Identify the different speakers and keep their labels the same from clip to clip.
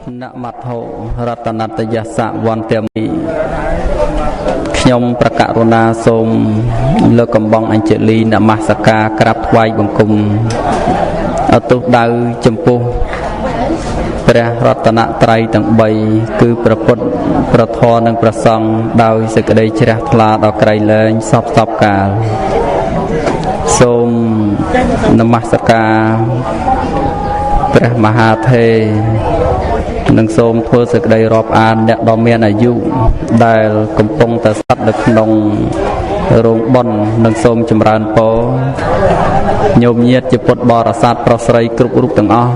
Speaker 1: នមត្ថុរតនតយសៈវន្តាមិខ្ញុំប្រកាសរុណាសូមលើកកំបងអញ្ជលីនមស្ការក្រាបថ្វាយបង្គំឧទ្ទិសដៅចំពោះព្រះរតនត្រ័យទាំង3គឺព្រះពុទ្ធព្រះធម៌និងព្រះសង្ឃដោយសេចក្តីជ្រះថ្លាដល់ក្រៃលែងសពសពកាលសូមនមស្ការព្រះមហាថេរនិងសូមធ្វើសេចក្តីរាប់អានអ្នកដ៏មានអាយុដែលកំពុងតែស្ថិតនៅក្នុងរោងបុណ្យនិងសូមចម្រើនពរញោមញាតិជាពុទ្ធបរិស័ទប្រុសស្រីគ្រប់រូបទាំងអស់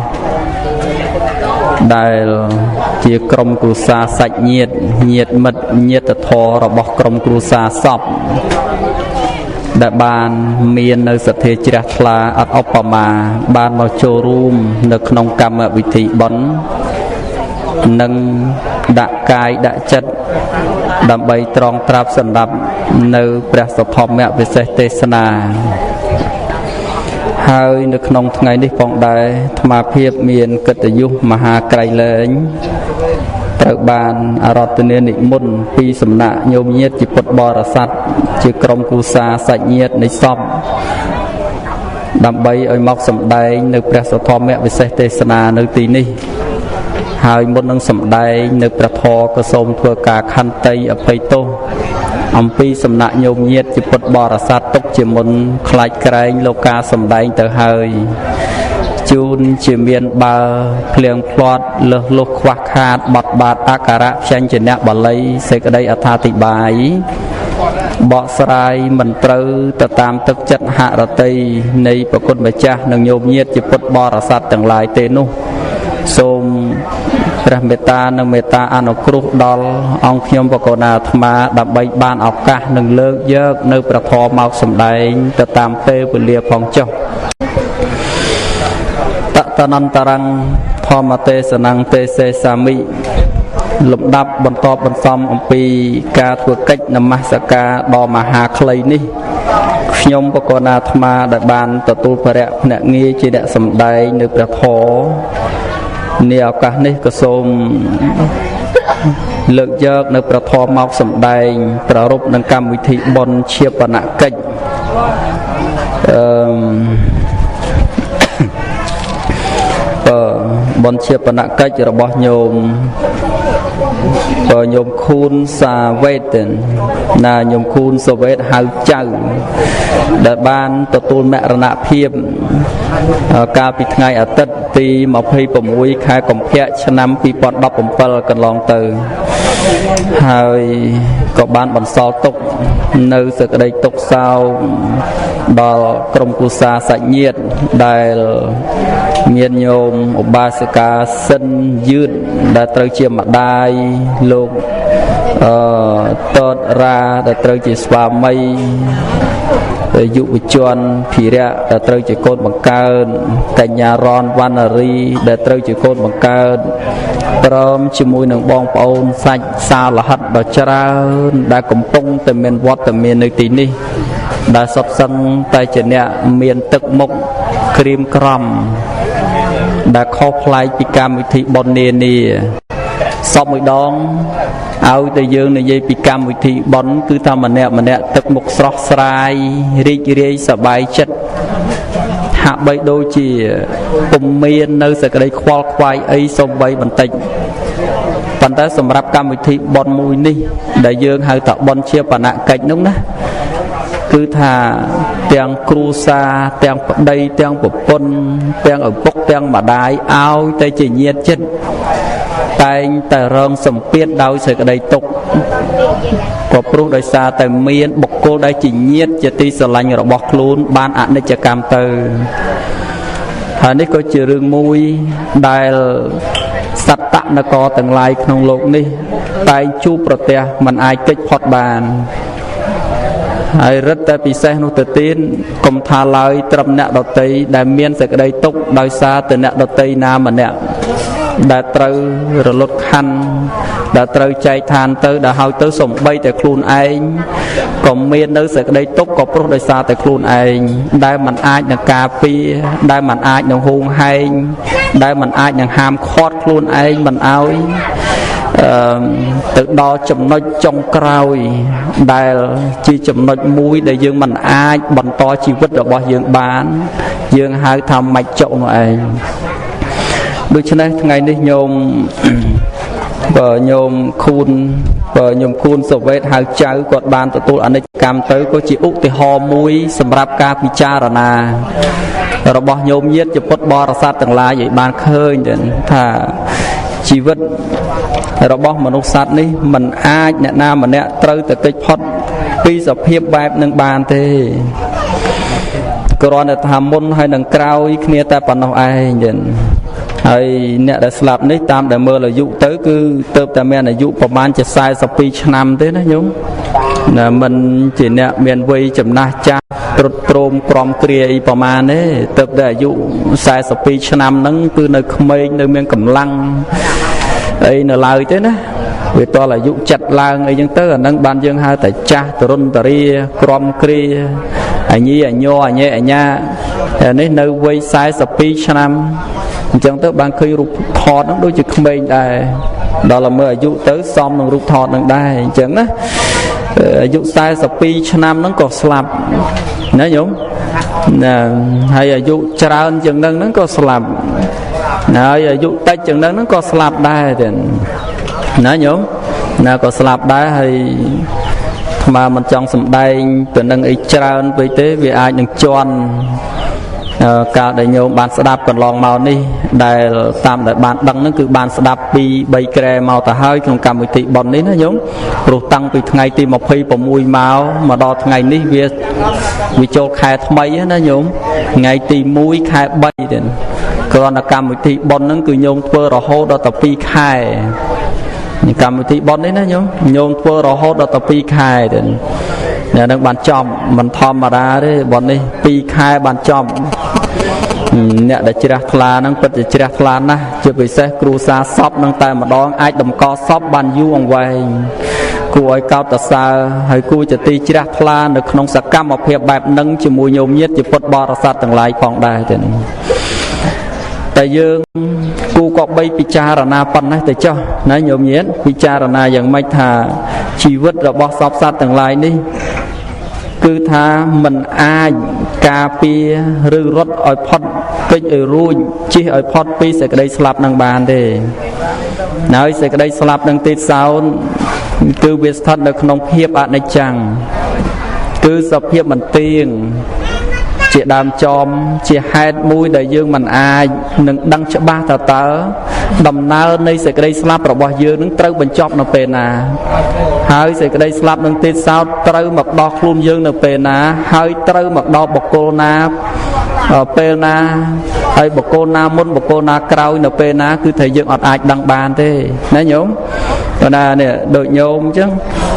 Speaker 1: ដែលជាក្រុមគ្រួសារសាច់ញាតិញាតិមិត្តញាតិធម៌របស់ក្រុមគ្រួសារសពដែលបានមាននៅសទ្ធាជ្រះថ្លាអត់ឧបមាបានមកចូលរួមនៅក្នុងកម្មវិធីបុណ្យនិងដាក់កាយដាក់ចិត្តដើម្បីត្រងត្រាប់សម្រាប់នៅព្រះសទ្ធម្មវិសេសទេសនាហើយនៅក្នុងថ្ងៃនេះផងដែរអាត្មាភាពមានកិត្តិយសមហាក្រៃលែងត្រូវបានអារាធនានិមន្តពីសំណាក់ញោមញាតិជាពុទ្ធបរិស័ទជាក្រុមគ្រួសារសាច់ញាតិនៃសពដើម្បីឲ្យមកសម្ដែងនៅព្រះសទ្ធម្មវិសេសទេសនានៅទីនេះហើយមុននឹងសម្ដែងនៅព្រះធម៌ក៏សូមធ្វើការខន្តីអភ័យទោសអំពីសំណាក់ញោមញាតិជាពុទ្ធបរិស័ទទុកជាមុនខ្លាចក្រែងលោកការសម្ដែងទៅហើយជូនជាមានបើភ្លៀងភ្លាត់លើសលុះខ្វះខាតបត់បាតអក្ខរៈផ្សេងជាអ្នកបាលីសេចក្តីអត្ថាធិប្បាយបកស្រាយមិនត្រូវទៅតាមទឹកចិត្តហរតីនៃប្រគុណម្ចាស់និងញោមញាតិជាពុទ្ធបរិស័ទទាំងឡាយទេនោះសូមព្រះមេត្តានិងមេត្តាអនុគ្រោះដល់អង្គខ្ញុំបកុណាអាត្មាដើម្បីបានឱកាសនឹងលើកយកនៅព្រះធម៌មកសម្ដែងទៅតាមពេលវេលាផងចុះតតនន្តរੰធម្មទេសនំទេសេសាមិលំដាប់បន្តបន្សំអំពីការធ្វើកិច្ចនមស្ការដ៏មហាខ្លីនេះខ្ញុំបកុណាអាត្មាដែលបានទទួលភារៈភ្នាក់ងារជាអ្នកសម្ដែងនៅព្រះធម៌នាឱកាសនេះក៏សូមលើកយកនៅព្រះធម៌មកសម្ដែងប្រារព្ធនឹងកម្មវិធីបុណ្យឈាបនកិច្ចបុណ្យឈាបនកិច្ចរបស់ញោមញោមខូនសាវេតណាញោមខូនសាវេតហៅចៅដែលបានទទួលមរណភាពកាលពីថ្ងៃអាទិត្យទី26ខែកុម្ភៈឆ្នាំ2017កន្លងទៅហើយក៏បានបន្សល់ទុកនៅសេចក្តីទុក្ខសោកដល់ក្រុមគ្រួសារសាច់ញាតិដែលមានញោមឧបាសិកាសិនយឺតដែលត្រូវជាម្ដាយលោកតតរាដែលត្រូវជាស្វាមីយុវជនភិរៈដែលត្រូវជាកូនបង្កើតកញ្ញារនវណ្ណរីដែលត្រូវជាកូនបង្កើតព្រមជាមួយនឹងបងប្អូនសាច់សាលហិតដ៏ច្រើនដែលកំពុងតែមានវត្តមាននៅទីនេះដែលសុទ្ធសឹងតែជាអ្នកមានទឹកមុខក្រៀមក្រំដែលខុសប្លែកពីកម្មវិធីបុណ្យនានាសពមួយដងឲ្យតែយើងនិយាយពីកម្មវិធីបុណ្យគឺថាម្នាក់ម្នាក់ទឹកមុខស្រស់ស្រាយរីករាយសប្បាយចិត្តហាក់បីដូចជាពុំមាននៅសេចក្តីខ្វល់ខ្វាយអីសូម្បីបន្តិចប៉ុន្តែសម្រាប់កម្មវិធីបុណ្យមួយនេះដែលយើងហៅថាបុណ្យជាបនកិច្ចនោះណាគឺថាទាំងគ្រួសារទាំងប្តីទាំងប្រពន្ធទាំងឪពុកទាំងម្ដាយឲ្យតែជាញាតិចិត្តតែងតែរងសម្ពាធដោយសេចក្តីទុក្ខក៏ព្រោះដោយសារតែមានបុគ្គលដែលជាញាតិជាទីស្រឡាញ់របស់ខ្លួនបានអនិច្ចកម្មទៅហើយនេះក៏ជារឿងមួយដែលសត្វនគរទាំងឡាយក្នុងលោកនេះតែងជួបប្រទះមិនអាចគេចផុតបានហើយរឹតតែពិសេសនោះទៅទៀតកុំថាឡើយត្រឹមអ្នកដតីដែលមានសេចក្តីទុក្ខដោយសារតែអ្នកដតីណាម្នាក់ដែលត្រូវរលត់ខណ្ឌ ដែលត្រូវចែកឋានទៅដល់ហើយទៅសំបីតែខ្លួនឯងក៏មាននៅសេចក្តីទុក្ខក៏ព្រោះដោយសារតែខ្លួនឯងដែលមិនអាចនឹងការពារដែលមិនអាចនឹងហួងហែងដែលមិនអាចនឹងហាមឃាត់ខ្លួនឯងមិនឲ្យទៅដល់ចំណុចចុងក្រោយដែលជាចំណុចមួយដែលយើងមិនអាចបន្តជីវិតរបស់យើងបានយើងហៅថាមច្ចុនោះឯងដូច្នេះថ្ងៃនេះញោមបើញោមខួនបើញោមខួនសវេតហៅចៅគាត់បានទទួលអនិច្ចកម្មទៅក៏ជាឧទាហរណ៍មួយសម្រាប់ការពិចារណារបស់ញោមញាតិជាពុទ្ធបរិស័ទទាំងឡាយឲ្យបានឃើញថាជីវិតរបស់មនុស្សសត្វនេះមិនអាចអ្នកណាម្នាក់ត្រូវតែគេចផុតពីសភាពបែបនឹងបានទេគ្រាន់តែថាមុនហើយនឹងក្រោយគ្នាតែប៉ុណ្ណោះឯងទេហើយអ្នកដែលស្លាប់នេះតាមដែលមើលអាយុទៅគឺទៅតែមានអាយុប្រហែលជា42ឆ្នាំទេណាញោមណាមិនជាអ្នកមានវ័យចំណាស់ចាស់ទ្រុឌទ្រោមក្រំគ្រាអីប្រហែលទេទៅតែអាយុ42ឆ្នាំហ្នឹងគឺនៅក្មេងនៅមានកម្លាំងអីនៅឡើយទេណាវាតលអាយុចិត្តឡើងអីចឹងទៅអាហ្នឹងបានយើងហៅតែចាស់ទរុនតរាក្រំគ្រាអញីអញអញអញ្ញានេះនៅវ័យ42ឆ្នាំអញ្ចឹងទៅបានឃើញរូបថតហ្នឹងដូចជាក្មេងដែរដល់មើលអាយុទៅសមនឹងរូបថតហ្នឹងដែរអញ្ចឹងណាអាយុ42ឆ្នាំហ្នឹងក៏ស្លាប់ណាញោមណាហើយអាយុច្រើនជាងហ្នឹងក៏ស្លាប់ហើយអាយុតិចជាងហ្នឹងក៏ស្លាប់ដែរទេណាញោមណាក៏ស្លាប់ដែរហើយអាត្មាមិនចង់សំដែងទៅនឹងអីច្រើនពេកទេវាអាចនឹងជន់កាលដែលញោមបានស្ដាប់កន្លងមកនេះដែលតាមដែលបានដឹងហ្នឹងគឺបានស្ដាប់ពី3ក្រែមកទៅហើយក្នុងកម្មវិធីបុណ្យនេះណាញោមព្រោះតាំងពីថ្ងៃទី26មកដល់ថ្ងៃនេះវាចូលខែថ្មីណាញោមថ្ងៃទី1ខែ3ទេគ្រាន់តែកម្មវិធីបុណ្យហ្នឹងគឺញោមធ្វើរហូតដល់តែ2ខែកម្មវិធីបុណ្យនេះណាញោមញោមធ្វើរហូតដល់តែ2ខែទេអ្នកនឹងបានចំមិនធម្មតាទេបុណ្យនេះ2ខែបានចំអ្នកដែលជ្រះថ្លាហ្នឹងពិតជាជ្រះថ្លាណាស់ជាពិសេសគ្រួសារសពនឹងតែម្ដងអាចតម្កល់សពបានយូរអង្វែងគួរឲ្យកោតសរសើរហើយគួរជាទីជ្រះថ្លានៅក្នុងសកម្មភាពបែបហ្នឹងជាមួយញោមញាតិជាពុទ្ធបរិស័ទទាំងឡាយផងដែរទេតែយើងគូក៏បីពិចារណាប៉ុណ្ណេះទៅចុះណាញោមញាតិពិចារណាយ៉ាងម៉េចថាជីវិតរបស់សពសត្វទាំងឡាយនេះគឺថាមិនអាចការពារឬរត់ឲ្យផុតគេចឲ្យរួចជិះឲ្យផុតពីសេចក្តីស្លាប់នឹងបានទេហើយសេចក្តីស្លាប់នឹងទៀតសោនគឺវាស្ថិតនៅក្នុងភាពអនិច្ចំគឺសភាពមិនទៀងជាដើមចំជាហេតុមួយដែលយើងមិនអាចនឹងដឹងច្បាស់ថាតើដំណើរនៃសេចក្តីស្លាប់របស់យើងនឹងត្រូវបញ្ចប់នៅពេលណាហើយសេចក្តីស្លាប់នឹងទៀតសោតត្រូវមកដល់ខ្លួនយើងនៅពេលណាហើយត្រូវមកដល់បុគ្គលណាពេលណាហើយបុគ្គលណាមុនបុគ្គលណាក្រោយនៅពេលណាគឺថាយើងអត់អាចដឹងបានទេណាញោមប៉ុន្តែនេះដូចញោមអញ្ចឹង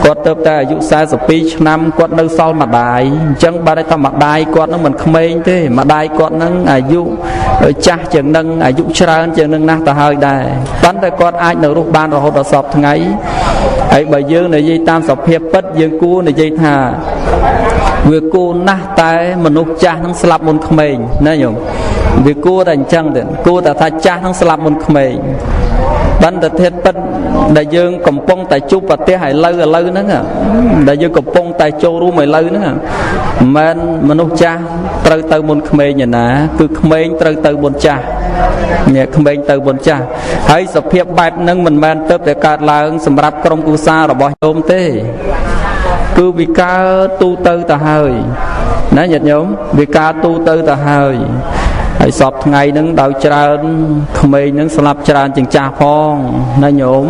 Speaker 1: គាត់ទៅតែអាយុ42ឆ្នាំគាត់នៅសល់ម្ដាយអញ្ចឹងបើតែម្ដាយគាត់នឹងមិនក្មេងទេម្ដាយគាត់នឹងអាយុចាស់ជាងនឹងអាយុច្រើនជាងនឹងណាស់ទៅហើយដែរប៉ុន្តែគាត់អាចនៅរស់បានរហូតដល់សព្វថ្ងៃហើយបើយើងនិយាយតាមសភាពពិតយើងគួរនិយាយថាវាគួរណាស់តែមនុស្សចាស់នឹងស្លាប់មុនក្មេងណាញោមវាគួរតែអញ្ចឹងទេគួរតែថាចាស់នឹងស្លាប់មុនក្មេងបន្តិធាតពិតដែលយើងកំពុងតែជួបប្រទះឥឡូវហ្នឹងដែលយើងកំពុងតែចូលរួមឥឡូវហ្នឹងមិនមនុស្សចាស់ត្រូវទៅមុនក្មេងឯណាគឺក្មេងត្រូវទៅមុនចាស់នេះក្មេងទៅមុនចាស់ហើយសភាពបែបហ្នឹងមិនមែនទៅតែកើតឡើងសម្រាប់ក្រុមគ្រួសាររបស់ញោមទេគឺវាកើតទូទៅទៅហើយណាញាតិញោមវាកើតទូទៅទៅហើយហើយសពថ្ងៃហ្នឹងដោយច្រើនក្មេងហ្នឹងស្លាប់ច្រើនជាងចាស់ផងណាញោម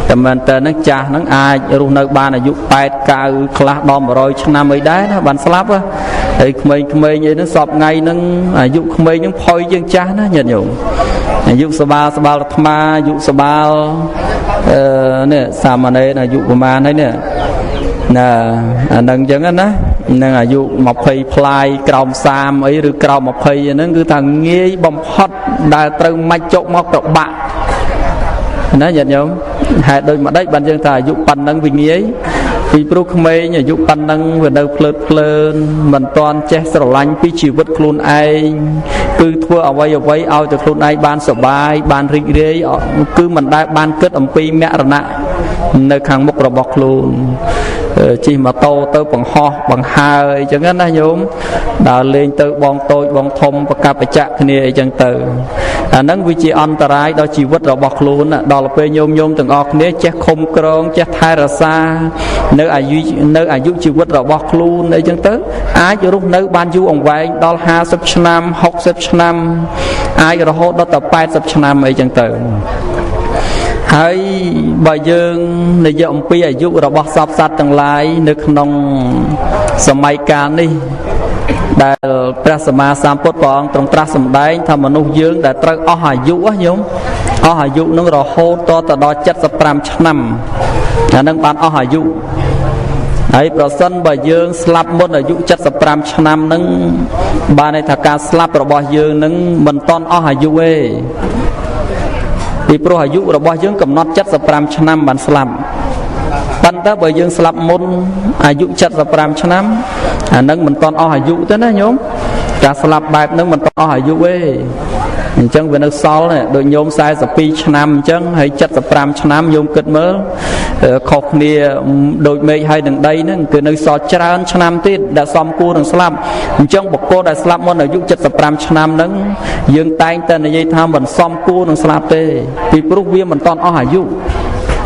Speaker 1: តែមែនតើហ្នឹងចាស់ហ្នឹងអាចរស់នៅបានអាយុ8 9ខ្លះដល់100ឆ្នាំអីដែរណាបានស្លាប់ហើយក្មេងៗអីហ្នឹងសពថ្ងៃហ្នឹងអាយុក្មេងហ្នឹងផុយជាងចាស់ណាញាតិញោមអាយុសបាលសបាលអាត្មាអាយុសបាលនេះសាមណេរអាយុប្រហែលហើយនេះណាអាហ្នឹងអញ្ចឹងណានឹងអាយុ20ផ្លាយក្រោម30អីឬក្រោម20ហ្នឹងគឺថាងាយបំផុតដែលត្រូវម៉ាច់ចុកមកប្របាក់ ណាញាតិញោមហេតុដូចម្ដេចបានយើងថាអាយុប៉ុណ្ណឹងវាងាយពីព្រោះក្មេងអាយុប៉ុណ្ណឹងវានៅភ្លើតភ្លើនមិនតាន់ចេះស្រឡាញ់ពីជីវិតខ្លួនឯងគឺធ្វើអ្វីអ្វីឲ្យតែខ្លួនឯងបានសប្បាយបានរីករាយគឺមិនដែលបានគិតអំពីមរណៈនៅខាងមុខរបស់ខ្លួនជិះម៉ូតូទៅបង្ហោះបង្ហើអីចឹងណាញោមដើរលេងទៅបងតូចបងធំប្រកាប់ប្រចាក់គ្នាអីចឹងទៅអាហ្នឹងវាជាអន្តរាយដល់ជីវិតរបស់ខ្លួនដល់ពេលញោមញោមទាំងអស់គ្នាចេះឃុំក្រងចេះថែរក្សានៅអាយុជីវិតរបស់ខ្លួនអីចឹងទៅអាចរស់នៅបានយូរអង្វែងដល់50ឆ្នាំ60ឆ្នាំអាចរហូតដល់ទៅ80ឆ្នាំអីចឹងទៅហើយបើយើងនិយាយអំពីអាយុរបស់សព្វសត្វទាំងឡាយនៅក្នុងសម័យកាលនេះដែលព្រះសម្មាសម្ពុទ្ធព្រះអង្គទ្រង់ត្រាស់សម្ដែងថាមនុស្សយើងដែលត្រូវអស់អាយុញោមអស់អាយុនឹងរហូតតទៅដល់75ឆ្នាំអានឹងបានអស់អាយុហើយប្រសិនបើយើងស្លាប់មុនអាយុ75ឆ្នាំនឹងបានន័យថាការស្លាប់របស់យើងនឹងមិនតន់អស់អាយុទេពីព្រោះអាយុរបស់យើងកំណត់75ឆ្នាំបានស្លាប់ប៉ុន្តែបើយើងស្លាប់មុនអាយុ75ឆ្នាំអានឹងមិនតន់អស់អាយុទេណាញោមការស្លាប់បែបហ្នឹងមិនតន់អស់អាយុទេអញ្ចឹងវានៅសល់ដូចញោម42ឆ្នាំអញ្ចឹងហើយ75ឆ្នាំញោមគិតមើលខុសគ្នាដូចមេឃហើយនឹងដីហ្នឹងគឺនៅសល់ច្រើនឆ្នាំទៀតដែលសំគួរនឹងស្លាប់អញ្ចឹងបុគ្គលដែលស្លាប់មុនអាយុ75ឆ្នាំហ្នឹងយើងតែងតែនិយាយថាមិនសំគួរនឹងស្លាប់ទេពីព្រោះវាមិនតន់អស់អាយុ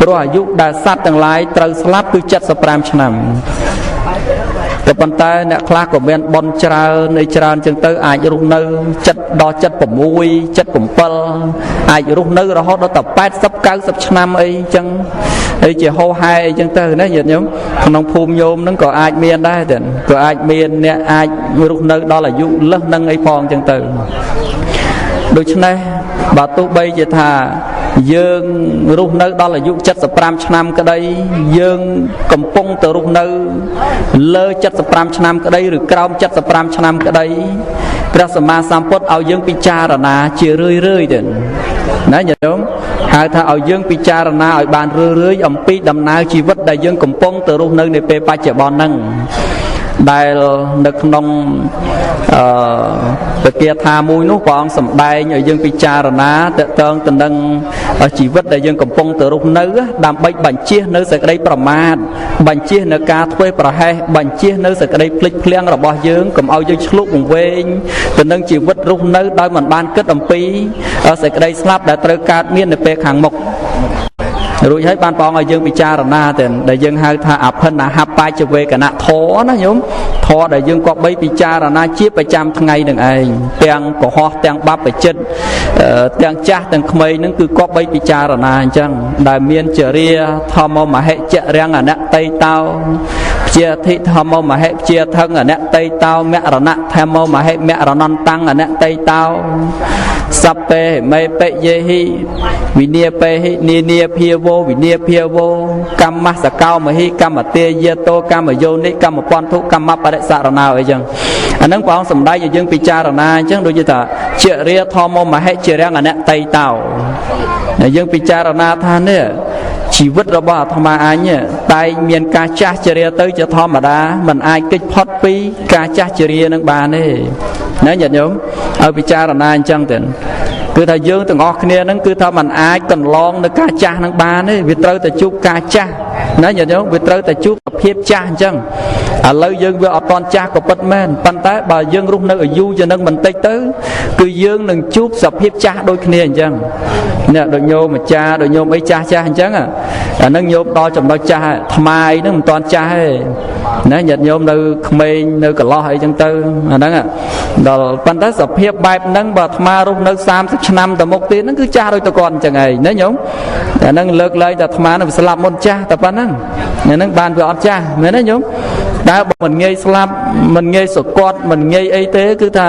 Speaker 1: ព្រោះអាយុដែលសត្វទាំងឡាយត្រូវស្លាប់គឺ75ឆ្នាំក៏ប៉ុន្តែអ្នកខ្លះក៏មានបនច្រើននៃច្រើនចឹងទៅអាចរស់នៅ7ដល់76 77អាចរស់នៅរហូតដល់តែ80 90ឆ្នាំអីចឹងហើយជាហោហែអីចឹងទៅណាញាតិញោមក្នុងភូមិញោមហ្នឹងក៏អាចមានដែរទេក៏អាចមានអ្នកអាចរស់នៅដល់អាយុលើសនឹងអីផងចឹងទៅដូច្នេះបើទោះបីជាថាយើងរស់នៅដល់អាយុ75ឆ្នាំក្តីយើងកំពុងទៅរស់នៅលើ75ឆ្នាំក្តីឬក្រោម75ឆ្នាំក្តីព្រះសម្មាសម្ពុទ្ធឲ្យយើងពិចារណាជារឿយរឿយទៅណាញាតិញោមហៅថាឲ្យយើងពិចារណាឲ្យបានរឿយរឿយអំពីដំណើរជីវិតដែលយើងកំពុងទៅរស់នៅនាពេលបច្ចុប្បន្នហ្នឹងដែលនៅក្នុងពគាថាមួយនោះព្រះអង្គសម្ដែងឲ្យយើងពិចារណាតកតងទៅនឹងជីវិតដែលយើងកំពុងទៅរស់នៅដើម្បីបញ្ជៀសនៅសេចក្តីប្រមាទបញ្ជៀសនៅការធ្វើប្រហែសបញ្ជៀសនៅសេចក្តីភ្លេចភ្លាំងរបស់យើងកុំឲ្យយើងឆ្លុះវង្វេងទៅនឹងជីវិតរស់នៅដោយមិនបានគិតអំពីសេចក្តីស្លាប់ដែលត្រូវកើតមាននៅពេលខាងមុខរួចហើយបានព្រះអង្គឲ្យយើងពិចារណាទៅដែលយើងហៅថាអភិនហបច្ចវេកណធម៌ណាញោមធម៌ដែលយើងគប្បីពិចារណាជាប្រចាំថ្ងៃនឹងឯងទាំងកុហកទាំងបាបចិត្តទាំងចាស់ទាំងក្មេងនឹងគឺគប្បីពិចារណាអញ្ចឹងដែលមានចរិយាធម្មមហិចរាំងអនតៃតោជាធិធម្មមហិជាថឹងអនតៃតោមរណៈធម្មមហិមរណន្តੰអនតៃតោសព្ពេមេបិយេហិវិនាបេហិនានាភាវោវិនាភាវោកម្មសកោមហិកម្មទាយាតោកម្មយោនិកម្មពន្ធុកម្មបរិសរណោអីចឹងអាហ្នឹងព្រះអង្គសម្ដែងឲ្យយើងពិចារណាអញ្ចឹងដូចជាថាជារាធម្មមហិជារាំងអនតៃតោដែលយើងពិចារណាថានេះជីវិតរបស់អាត្មាអញតែងមានការចាស់ជរាទៅជាធម្មតាមិនអាចគេចផុតពីការចាស់ជរានឹងបានទេណាញាតិញោមឲ្យពិចារណាអញ្ចឹងទៅគឺថាយើងទាំងអស់គ្នានឹងគឺថាมันអាចកន្លងនៅការចាស់នឹងបានទេវាត្រូវតែជួបការចាស់ណាញាតិញោមវាត្រូវតែជួបភាពចាស់អញ្ចឹងឥឡូវយើងវាអត់តន់ចាស់ក៏ពិតមែនប៉ុន្តែបើយើងរស់នៅអាយុជានឹងបន្តិចទៅគឺយើងនឹងជួបសភាពចាស់ដូចគ្នាអញ្ចឹងនេះដូចញោមអាចារ្យដូចញោមអីចាស់ចាស់អញ្ចឹងអានឹងញោមដល់ចំណុចចាស់អាត្មាអីហ្នឹងមិនតន់ចាស់ទេណាញាតិញោមនៅក្មេងនៅកន្លោះអីចឹងទៅអាហ្នឹងដល់ប៉ុន្តែសភាពបែបហ្នឹងបើអាត្មារស់នៅ30ឆ្នាំទៅមុខទៀតហ្នឹងគឺចាស់ដូចតគាត់អញ្ចឹងឯងណាញោមអាហ្នឹងលើកលែងតែអាត្មានឹងស្លាប់មុនចាស់តែប៉ុណ្្នឹងអាហ្នឹងបានវាអត់ចាស់មែនទេញោមតែបើមិនងាយស្លាប់មិនងាយសកត់មិនងាយអីទេគឺថា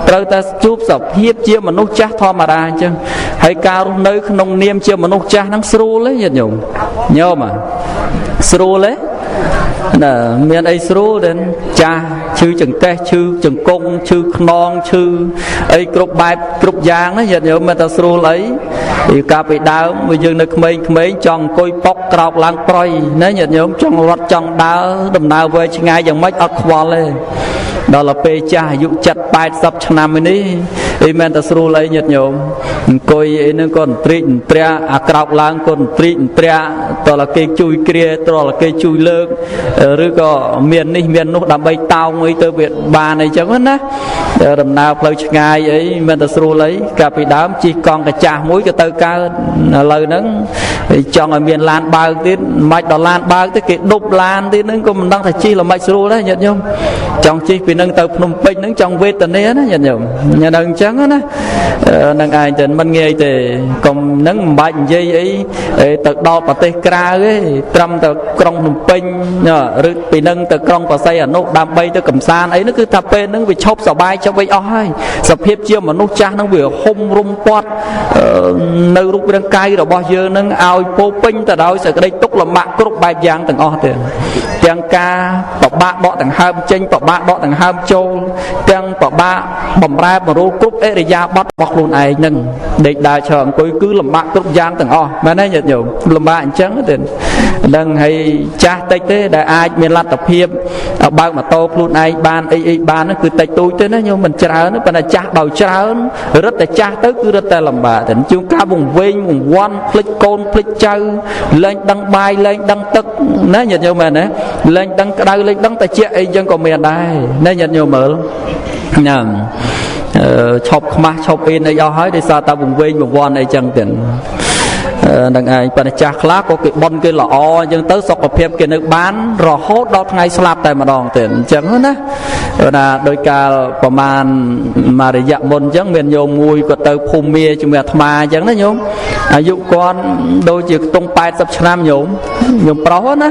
Speaker 1: ត្រូវតែជួបសភាពជាមនុស្សចាស់ធម្មតាអញ្ចឹងហើយការរស់នៅក្នុងនាមជាមនុស្សចាស់ហ្នឹងស្រួលទេញាតិញោមញោមស្រួលទេ ណាមានអីស្រួលទេចាស់ឈឺចង្កេះឈឺជង្គង់ឈឺខ្នងឈឺអីគ្រប់បែបគ្រប់យ៉ាងណាញាតិញោមមិនថាស្រួលអីពីកាលពីដើមយើងនៅក្មេងៗចង់អង្គុយប៉ុកក្រោកឡើងប្រយណាញាតិញោមចង់រត់ចង់ដើរដំណើរវែងឆ្ងាយយ៉ាងម៉េចអត់ខ្វល់ទេដល់ពេលចាស់អាយុ70 80ឆ្នាំនេះអីមែនតែស្រួលអីញាតិញោមអង្គុយអីហ្នឹងក៏ទ្រិកទ្រាអាក្រោកឡើងក៏ទ្រិកទ្រាតើគេជួយគ្រាតើគេជួយលើកឬក៏មាននេះមាននោះដើម្បីតោងអីទៅវាបានអីចឹងណាដំណើរផ្លូវឆ្ងាយអីមិនតែស្រួលអីកាលពីដើមជិះកង់កាចាស់មួយក៏ទៅកើតឥឡូវហ្នឹងចង់ឲ្យមានឡានបើកទៀតមិនដល់ឡានបើកទេគេដប់ឡានទៀតហ្នឹងក៏មិនដឹងថាជិះល្មិចស្រួលដែរញាតិញោមចង់ជិះពីហ្នឹងទៅភ្នំពេញហ្នឹងចង់វេទនាណាញាតិញោមញ៉ាំអញ្ចឹងណានឹងឯងទៅមិនងាយទេកុំហ្នឹងមិនបាច់និយាយអីទៅដល់ប្រទេសក្រៅទេត្រឹមទៅក្រុងភ្នំពេញឬពីហ្នឹងទៅក្រុងបរសៃអនុដើម្បីទៅកំសាន្តអីហ្នឹងគឺថាពេលហ្នឹងវាឈប់សបាយឈប់អីអស់ហើយសភាពជាមនុស្សចាស់ហ្នឹងវាហុំរុំពាត់នៅរូបរាងកាយរបស់យើងហ្នឹងឲ្យពោពេញទៅដោយសេចក្តីទុក្ខលំបាកគ្រប់បែបយ៉ាងទាំងអស់ទេទាំងការពិបាកដកដង្ហើមចេញពិបាកដកដង្ហើមចូលទាំងពិបាកបំរែបំរួលគ្រប់អរិយាបថរបស់ខ្លួនឯងហ្នឹងដេកដើរឈរអង្គុយគឺលំបាកគ្រប់យ៉ាងទាំងអស់មែនទេញាតិញោមលំបាកអញ្ចឹងទេហ្នឹងហើយចាស់តិចទេដែលអាចមានលទ្ធភាពបើកម៉ូតូខ្លួនឯងបានអីអីបានហ្នឹងគឺតិចតួចទេណាញោមមិនច្រើនប៉ុន្តែចាស់ដោយច្រើនរត់តែចាស់ទៅគឺរត់តែលំបាកតែជួនកាលវង្វេងវង្វាន់ភ្លេចកូនភ្លេចចៅលែងដឹងបាយលែងដឹងទឹកណាញាតិញោមមែនទេលែងដឹងក្តៅលែងដឹងត្រជាក់អីចឹងក៏មានដែរណាញាតិញោមមើលណាឈប់ខ្មាស់ឈប់អៀនអីអស់ហើយដោយសារតែវង្វេងវង្វាន់អីចឹងទៅនឹងឯងប៉ុន្តែចាស់ខ្លះក៏គេបន់គេល្អអញ្ចឹងទៅសុខភាពគេនៅបានរហូតដល់ថ្ងៃស្លាប់តែម្ដងទេអញ្ចឹងណាណាដោយកាលប្រមាណមួយរយៈមុនអញ្ចឹងមានញោមមួយគាត់ទៅភូមិមាជាមួយអាត្មាអញ្ចឹងណាញោមអាយុគាត់ដូចជាខ្ទង់80ឆ្នាំញោមញោមប្រុសណា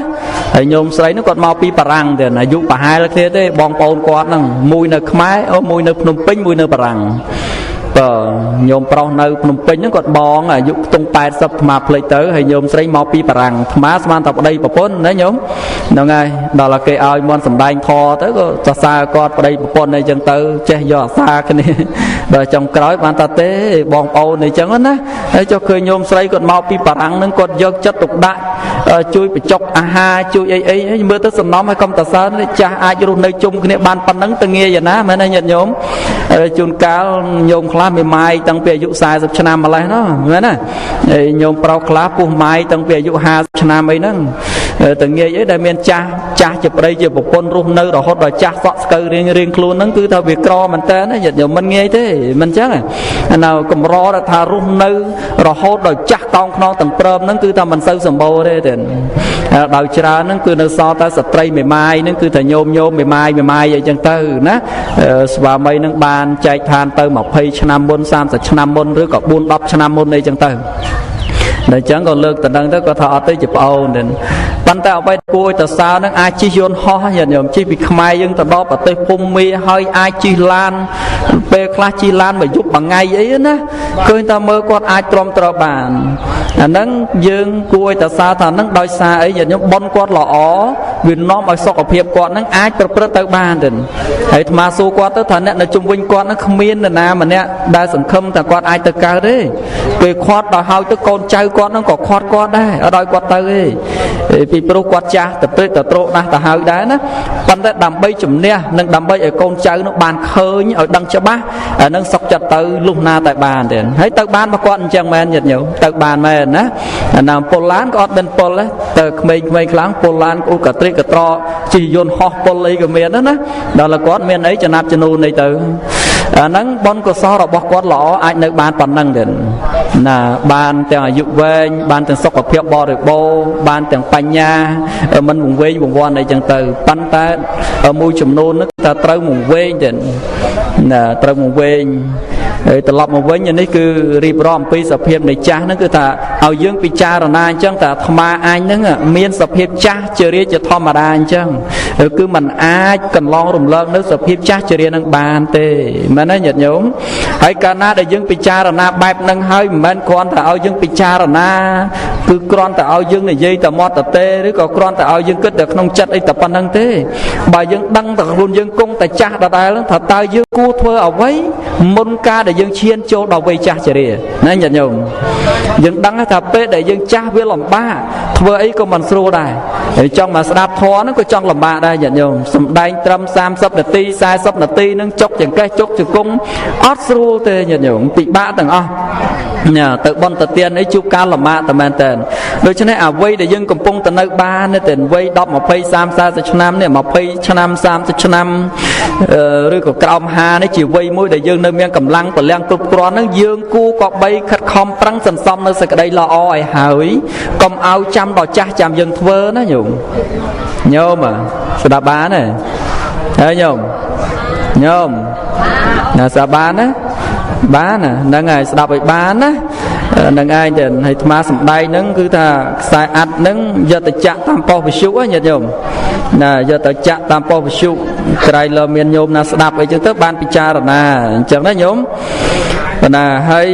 Speaker 1: ហើយញោមស្រីនោះគាត់មកពីបារាំងទេអាយុប្រហែលគ្នាទេបងប្អូនគាត់ហ្នឹងមួយនៅខ្មែរមួយនៅភ្នំពេញមួយនៅបារាំងបើញោមប្រុសនៅភ្នំពេញហ្នឹងគាត់បងអាយុខ្ទង់80អាត្មាភ្លេចទៅហើយញោមស្រីមកពីបារាំងអាត្មាស្មានតែប្តីប្រពន្ធណាញោមហ្នឹងហើយដល់គេឲ្យមន្តសំដែងធរទៅក៏សរសើរគាត់ប្តីប្រពន្ធអីចឹងទៅចេះយកអាសាគ្នាដល់ចុងក្រោយបានថាទេបងប្អូនអីចឹងណាហើយចុះឃើញញោមស្រីគាត់មកពីបារាំងហ្នឹងគាត់យកចិត្តទុកដាក់ជួយបញ្ចុកអាហារជួយអីអីមើលទៅសំណំឲ្យកុំតសើចាស់អាចរស់នៅជុំគ្នាបានប៉ុណ្ណឹងទៅងាយណាមែនទេញាតិញោមជួនកាលញោមខ្លះមានម៉ាយតាំងពីអាយុ40ឆ្នាំម្លេះណោះមែនណាហើយញោមប្រុសខ្លះពោះម៉ាយតាំងពីអាយុ50ឆ្នាំអីហ្នឹងទៅងាយអីដែលមានចាស់ចាស់ជាប្តីជាប្រពន្ធរស់នៅរហូតដល់ចាស់សក់ស្កូវរៀងរៀងខ្លួនហ្នឹងគឺថាវាក្រមែនតើណាញាតិញោមមិនងាយទេមិនចឹងនៅកម្រដែលថារស់នៅរហូតដល់ចាស់កោងខ្នងទាំងព្រមហ្នឹងគឺថាមិនសូវសម្បូរទេទេដោយច្រើនហ្នឹងគឺនៅសល់តែស្ត្រីមេម៉ាយហ្នឹងគឺថាញោមញោមមេម៉ាយមេម៉ាយអីចឹងទៅណាស្វាមីហ្នឹងបានចែកឋានទៅ20ឆ្នាំមុន30ឆ្នាំមុនឬក៏4 10ឆ្នាំមុនអីចឹងទៅដល់ចឹងក៏លើកតដឹងទៅគាត់ថាអត់ទេជាប្អូនទេប៉ុន្តែអ្វីគួរឲ្យតសើនឹងអាចជិះយន្តហោះញាតិញោមជិះពីខ្មែរយើងទៅដល់ប្រទេសភូមិហើយអាចជិះឡានពេលខ្លះជិះឡានមួយយប់មួយថ្ងៃអីណាឃើញតែមើលគាត់អាចទ្រាំទ្របានអាហ្នឹងយើងគួរឲ្យតសើថាហ្នឹងដោយសារអីញាតិញោមបុណ្យគាត់ល្អវានាំឲ្យសុខភាពគាត់ហ្នឹងអាចប្រព្រឹត្តទៅបានទេហើយអាត្មាសួរគាត់ទៅថាអ្នកនៅជុំវិញគាត់ហ្នឹងគ្មាននរណាម្នាក់ដែលសង្ឃឹមថាគាត់អាចទៅកើតទេពេលគាត់ដល់ហើយទៅកូនចៅគាត់ហ្នឹងក៏ខាត់គាត់ដែរអត់ឲ្យគាត់ទៅទេពីព្រោះគាត់ចាស់ទៅព្រឹកទៅត្រោកណាស់ទៅហើយដែរណាប៉ុន្តែដើម្បីជំនះនិងដើម្បីឲ្យកូនចៅនោះបានឃើញឲ្យដឹងច្បាស់អានឹងសុខចិត្តទៅលុះណាតែបានទេហើយទៅបានរបស់គាត់អញ្ចឹងមែនញាតិញោមទៅបានមែនណាអាណាពលឡានក៏អត់មានពលដែរទៅក្មេងៗខ្លាំងពលឡានអ៊ូកត្រិកកត្រជិះយន្តហោះពលអីក៏មានដែរណាដល់គាត់មានអីចំណាប់ចំនួនអីទៅអាហ្នឹងបុណ្យកុសលរបស់គាត់ល្អអាចនៅបានប៉ុណ្ណឹងទេណាបានទាំងអាយុវែងបានទាំងសុខភាពបរិបូរណ៍បានទាំងបញ្ញាមិនវង្វេងវង្វាន់អីចឹងទៅប៉ុន្តែមួយចំនួននោះថាត្រូវវង្វេងទេណាត្រូវវង្វេងហើយត្រឡប់មកវិញនេះគឺរៀបរាប់អំពីសភាពនៃចាស់ហ្នឹងគឺថាឲ្យយើងពិចារណាអញ្ចឹងថាអាត្មាអញហ្នឹងមានសភាពចាស់ជារាជាធម្មតាអញ្ចឹង គឺมันអាចកន្លងរំលងនៅសភាពចាស់ជរានឹងបានទេ មែនទេញាតិញោម? ហើយកាលណាដែលយើងពិចារណាបែបហ្នឹងហើយ មិនមែនគ្រាន់តែឲ្យយើងពិចារណា គឺគ្រាន់តែឲ្យយើងនិយាយតែមាត់តទេ ឬក៏គ្រាន់តែឲ្យយើងគិតតែក្នុងចិត្តអីតែប៉ុណ្្នឹងទេ។ បើយើងដឹងតែខ្លួនយើងគង់តែចាស់ដដែល ថាតើយើងគួរធ្វើអ្វីមុនការដែលយើងឈានចូលដល់វ័យចាស់ជរាណាញាតិញោម? យើងដឹងថាពេលដែលយើងចាស់វាលំបាក ធ្វើអីក៏មិនស្រួលដែរ ហើយចង់មកស្ដាប់ធម៌ហ្នឹងក៏ចង់លំបាកដែរញាតិញោម។ សំដែងត្រឹម30នាទី40នាទីហ្នឹង ចុកចង្កេះចុកជង្គង់អត់ស្រួលទេញាតិញោម ពិបាកទាំងអស់ញ៉ាទៅបន់តទៀនអីជួបការលំបាកតែមែនតើ។ ដូច្នេះអ្វីដែលយើងកំពុងតែនៅបានទេ វ័យ10 20 30 40ឆ្នាំនេះ 20ឆ្នាំ30ឆ្នាំ ឬក៏ក្រោម50នេះ ជាវ័យមួយដែលយើងនៅមានកម្លាំងពលំគ្រប់គ្រាន់ហ្នឹង យើងគួរក៏បីខិតខំប្រឹងសន្សំនៅសេចក្តីល្អឲ្យហើយ កុំឲ្យចាំដល់ចាស់ចាំយើងធ្វើណាញោម។ ញោមស្ដាប់បានទេហើយញោម? ញោមណាស្ដាប់បានណា? បានហ្នឹងហើយ ស្ដាប់ឲ្យបានណា នឹងឯងទៅ។ ហើយអាត្មាសំដែងហ្នឹង គឺថាខ្សែអាត់ហ្នឹងយកទៅចាក់តាមប៉ុស្តិ៍វិទ្យុញាតិញោមណា យកទៅចាក់តាមប៉ុស្តិ៍វិទ្យុ ក្រៃលើមានញោមណាស្ដាប់អីចឹងទៅបានពិចារណាអញ្ចឹងណាញោមណា។ ហើយ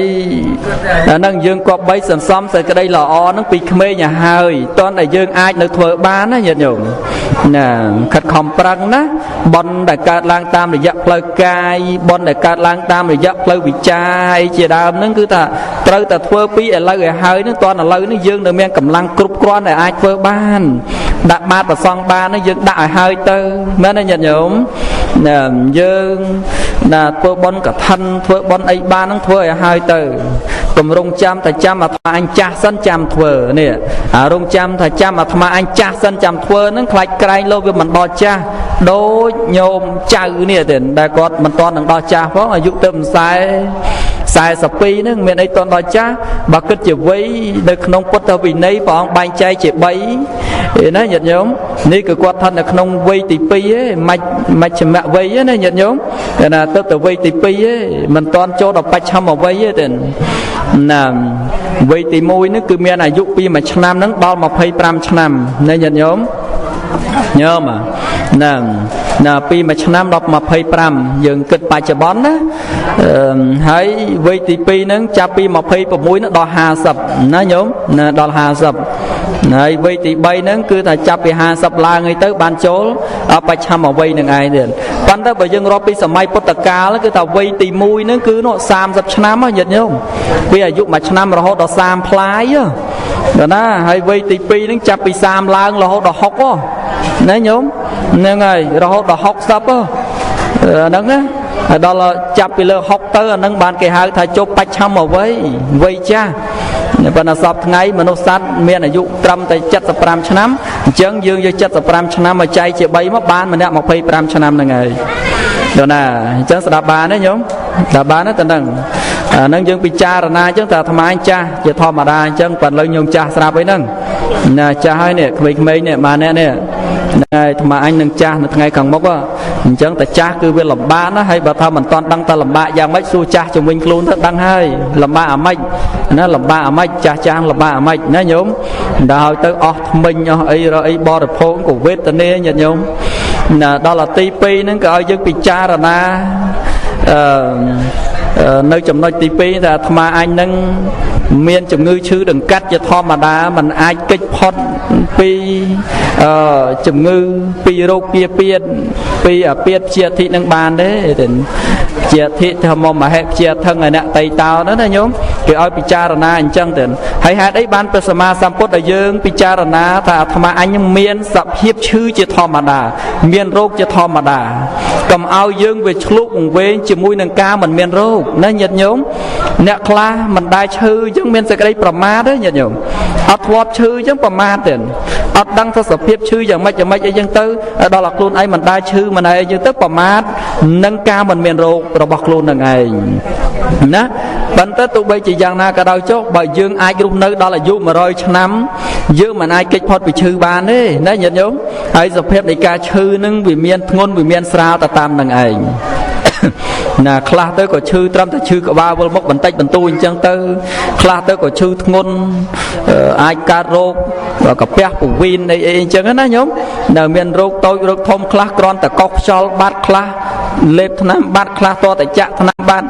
Speaker 1: អាហ្នឹងយើងក៏បីសន្សំសេចក្តីល្អហ្នឹងពីក្មេងឲ្យហើយ តន់តែយើងអាចនៅធ្វើបានណាញាតិញោមណា ខិតខំប្រឹងណា។ បុណ្យដែលកើតឡើងតាមរយៈផ្លូវកាយ បុណ្យដែលកើតឡើងតាមរយៈផ្លូវវិចារអីជាដើមហ្នឹង គឺថាត្រូវតែធ្វើពីឥឡូវឲ្យហើយហ្នឹង តន់ឥឡូវនេះយើងនៅមានកម្លាំងគ្រប់គ្រាន់ដែលអាចធ្វើបាន ដាក់បាតប្រសងបានហ្នឹង យើងដាក់ឲ្យហើយទៅ មែនទេញាតិញោមណា? យើងណាធ្វើបុណ្យកឋិន ធ្វើបុណ្យអីបានហ្នឹង ធ្វើឲ្យហើយទៅ គម្រងចាំតែចាំអាត្មាអញចាស់សិនចាំធ្វើនេះ អារងចាំថាចាំអាត្មាអញចាស់សិនចាំធ្វើហ្នឹង ខ្លាចក្រែងលោកវាមិនដល់ចាស់ ដូចញោមចៅនេះទេ ដែលគាត់មិនតន់នឹងដល់ចាស់ផង អាយុទៅ42ហ្នឹង មានអីតន់ដល់ចាស់? បើគិតជាវ័យនៅក្នុងពុទ្ធវិន័យ ព្រះអង្គបែងចែកជា3ណាញាតិញោម នេះគឺគាត់ស្ថិតនៅក្នុងវ័យទី2ឯង មជ្ឈមវ័យណាញាតិញោមណា ទៅទៅវ័យទី2ឯង មិនតន់ចូលដល់បច្ឆមវ័យទេណា។ វ័យទី1នេះគឺមានអាយុពី1ឆ្នាំហ្នឹងដល់25ឆ្នាំណាញាតិញោម ញោមណាណា ពី1ឆ្នាំដល់25 យើងគិតបច្ចុប្បន្នណា។ ហើយវ័យទី2ហ្នឹងចាប់ពី26ហ្នឹងដល់50ណាញោមណា ដល់50 ហើយវ័យទី3ហ្នឹងគឺថាចាប់ពី50ឡើងអីទៅបានចូលបច្ឆមវ័យនឹងឯងទៀត។ ប៉ុន្តែបើយើងរាប់ពីសម័យពុទ្ធកាល គឺថាវ័យទី1ហ្នឹងគឺនោះ30ឆ្នាំញាតិញោម ពីអាយុ1ឆ្នាំរហូតដល់30ផ្លាយដល់ណា។ ហើយវ័យទី2ហ្នឹងចាប់ពី30ឡើងរហូតដល់60ណាញោម ហ្នឹងហើយ រហូតដល់60ហ្នឹងណា ហើយដល់ចាប់ពីលើ60ទៅ អាហ្នឹងបានគេហៅថាជប់បច្ឆមវ័យ វ័យចាស់។ ប៉ុន្តែសពថ្ងៃមនុស្សសត្វមានអាយុត្រឹមតែ75ឆ្នាំ អញ្ចឹងយើងយក75ឆ្នាំមកចែកជា3មកបានម្នាក់25ឆ្នាំហ្នឹងហើយដល់ណា។ អញ្ចឹងស្ដាប់បានទេញោម? ស្ដាប់បានទេតើ? ហ្នឹងអាហ្នឹងយើងពិចារណាអញ្ចឹង តើអាត្មាចាស់ជាធម្មតាអញ្ចឹង ប៉ុន្តែលើញោមចាស់ស្រាប់អីហ្នឹងណា ចាស់ហើយនេះ ក្មេងៗនេះបានអ្នកនេះណែ អាត្មាអញនឹងចាស់នៅថ្ងៃខាងមុខអញ្ចឹង។ តែចាស់គឺវាលំបាកណា ហើយបើថាមិនតាន់ដឹងតើលំបាកយ៉ាងម៉េច សួរចាស់ជំវិញខ្លួនទៅដឹងហើយ លំបាកអាម៉េចណា លំបាកអាម៉េច ចាស់ចាស់លំបាកអាម៉េចណាញោម ដល់ហើយទៅអស់ថ្មិញអស់អីរអីបរិភោគក៏វេទនាញាតិញោមណា។ ដល់ទី2ហ្នឹងក៏ឲ្យយើងពិចារណាអឺនៅចំណុចទី2 ថាអាត្មាអញនឹងមានជំងឺឈឺដង្កាត់ជាធម្មតា มันអាចគេចផុតពីអឺជំងឺពីរោគពៀតពីអាពាតជាធិនឹងបានទេ ជាធិធម្មមហិជាថឹងអនតៃតោហ្នឹងណាញោម គេឲ្យពិចារណាអញ្ចឹងទៅ។ ហើយហេតុអីបានព្រះសម្មាសម្ពុទ្ធឲ្យយើងពិចារណាថាអាត្មាអញមានសភាពឈឺជាធម្មតា មានរោគជាធម្មតា កុំឲ្យយើងវាឆ្លុះវង្វេងជាមួយនឹងការមិនមានរោគណាញាតិញោម? អ្នកខ្លះមិនដែលឈឺអញ្ចឹងមានសេចក្តីប្រមាទទេញាតិញោម អត់ធ្លាប់ឈឺអញ្ចឹងប្រមាទទេ អត់ដឹងថាសភាពឈឺយ៉ាងម៉េចយ៉ាងម៉េចអីចឹងទៅ ដល់តែខ្លួនឯងមិនដែលឈឺមិនដែលអីចឹងទៅ ប្រមាទនឹងការមិនមានរោគរបស់ខ្លួននឹងឯងណា។ ប៉ុន្តែទោះបីជាយ៉ាងណាក៏ដោយចុះ បើយើងអាចរស់នៅដល់អាយុ100ឆ្នាំ យើងមិនអាចគេចផុតពីឈឺបានទេណាញាតិញោម។ ហើយសភាពនៃការឈឺនឹងវាមានធ្ងន់វាមានស្រាលទៅតាមនឹងឯងណា ខ្លះទៅក៏ឈឺត្រឹមតែឈឺក្បាលវិលមុខបន្តិចបន្តួចអញ្ចឹងទៅ ខ្លះទៅក៏ឈឺធ្ងន់អាចកើតរោគ កាពះពវៀនអីអីអញ្ចឹងណាញោមនៅមានរោគតូចរោគធំខ្លះគ្រាន់តែកោសខ្យល់បាត់ខ្លះលេបថ្នាំបាត់ខ្លះតតែចាក់ថ្នាំបាត់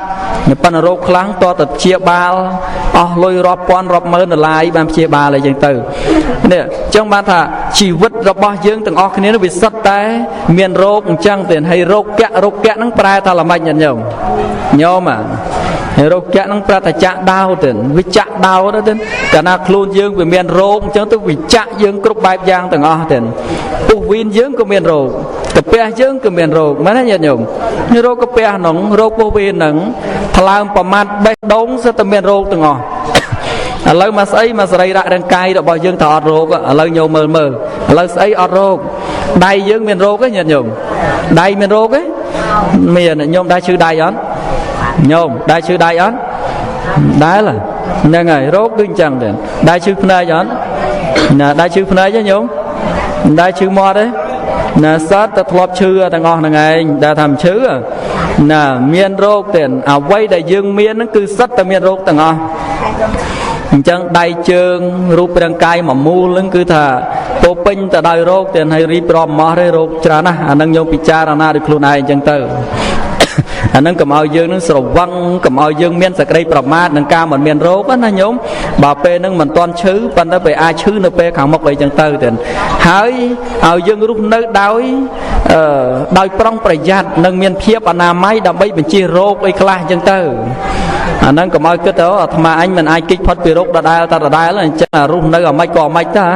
Speaker 1: ប៉ុន្តែរោគខ្លះតតែព្យាបាលអស់លុយរាប់ពាន់រាប់ម៉ឺនដុល្លារបានព្យាបាលអីចឹងទៅនេះអញ្ចឹងបានថាជីវិតរបស់យើងទាំងអស់គ្នានោះវាសុទ្ធតែមានរោគអញ្ចឹងទេហើយរោគៈរោគៈហ្នឹងប្រែថាល្មិចញាតិញោមញោមហើយរោគៈហ្នឹងប្រែថាចាក់ដោទេវាចាក់ដោទៅកាលណាខ្លួនយើងវាមានរោគអញ្ចឹងទៅវាចាក់យើងគ្រប់បែបយ៉ាងទាំងអស់ទេពោះវៀនយើងក៏មានរោគកាពះយើងក៏មានរោគមែនទេញាតិញោមរោគកាពះហ្នឹងរោគពោះវៀនហ្នឹងថ្លើមប្រមាថបេះដូងសុទ្ធតែមានរោគទាំងអស់ឥឡូវមកស្អីមកសរីរៈរាងកាយរបស់យើងថាអត់រោគឥឡូវញោមមើលមើលឥឡូវស្អីអត់រោគដៃយើងមានរោគទេញាតិញោមដៃមានរោគទេមានញោមដែរឈឺដៃអត់ញោមដែរឈឺដៃអត់ដែរហ្នឹងហើយរោគគឺអញ្ចឹងទេដែរឈឺភ្នែកអត់ណាដែរឈឺភ្នែកទេញោមដែរឈឺមាត់ទេណាសត្វតែធ្លាប់ឈឺទាំងអស់ហ្នឹងឯងដែលថាមិនឈឺណាមានរោគទេអ្វីដែលយើងមានហ្នឹងគឺសិតតែមានរោគទាំងអស់អញ្ចឹងដៃជើងរូបរាងកាយមួយមូលហ្នឹងគឺថាពោពេញទៅដោយរោគទេហើយរៀបរាប់មកទេរោគច្រើនណាស់អាហ្នឹងយើងពិចារណាដោយខ្លួនឯងអញ្ចឹងទៅអាហ្នឹងកុំឲ្យយើងនឹងស្រវឹងកុំឲ្យយើងមានសក្តីប្រមាទនឹងការមិនមានរោគណាញោមបើពេលហ្នឹងមិនទាន់ឈឺប៉ុន្តែពេលអាចឈឺនៅពេលខាងមុខអីចឹងទៅទេហើយឲ្យយើងរស់នៅដោយប្រុងប្រយ័ត្ននិងមានភាពអនាម័យដើម្បីបញ្ជៀសរោគអីខ្លះចឹងទៅអាហ្នឹងកុំឲ្យគិតទៅអាត្មាអញមិនអាចគេចផុតពីរោគដដែលតែដដែលអញ្ចឹងរស់នៅអាម៉េចក៏អាម៉េចតា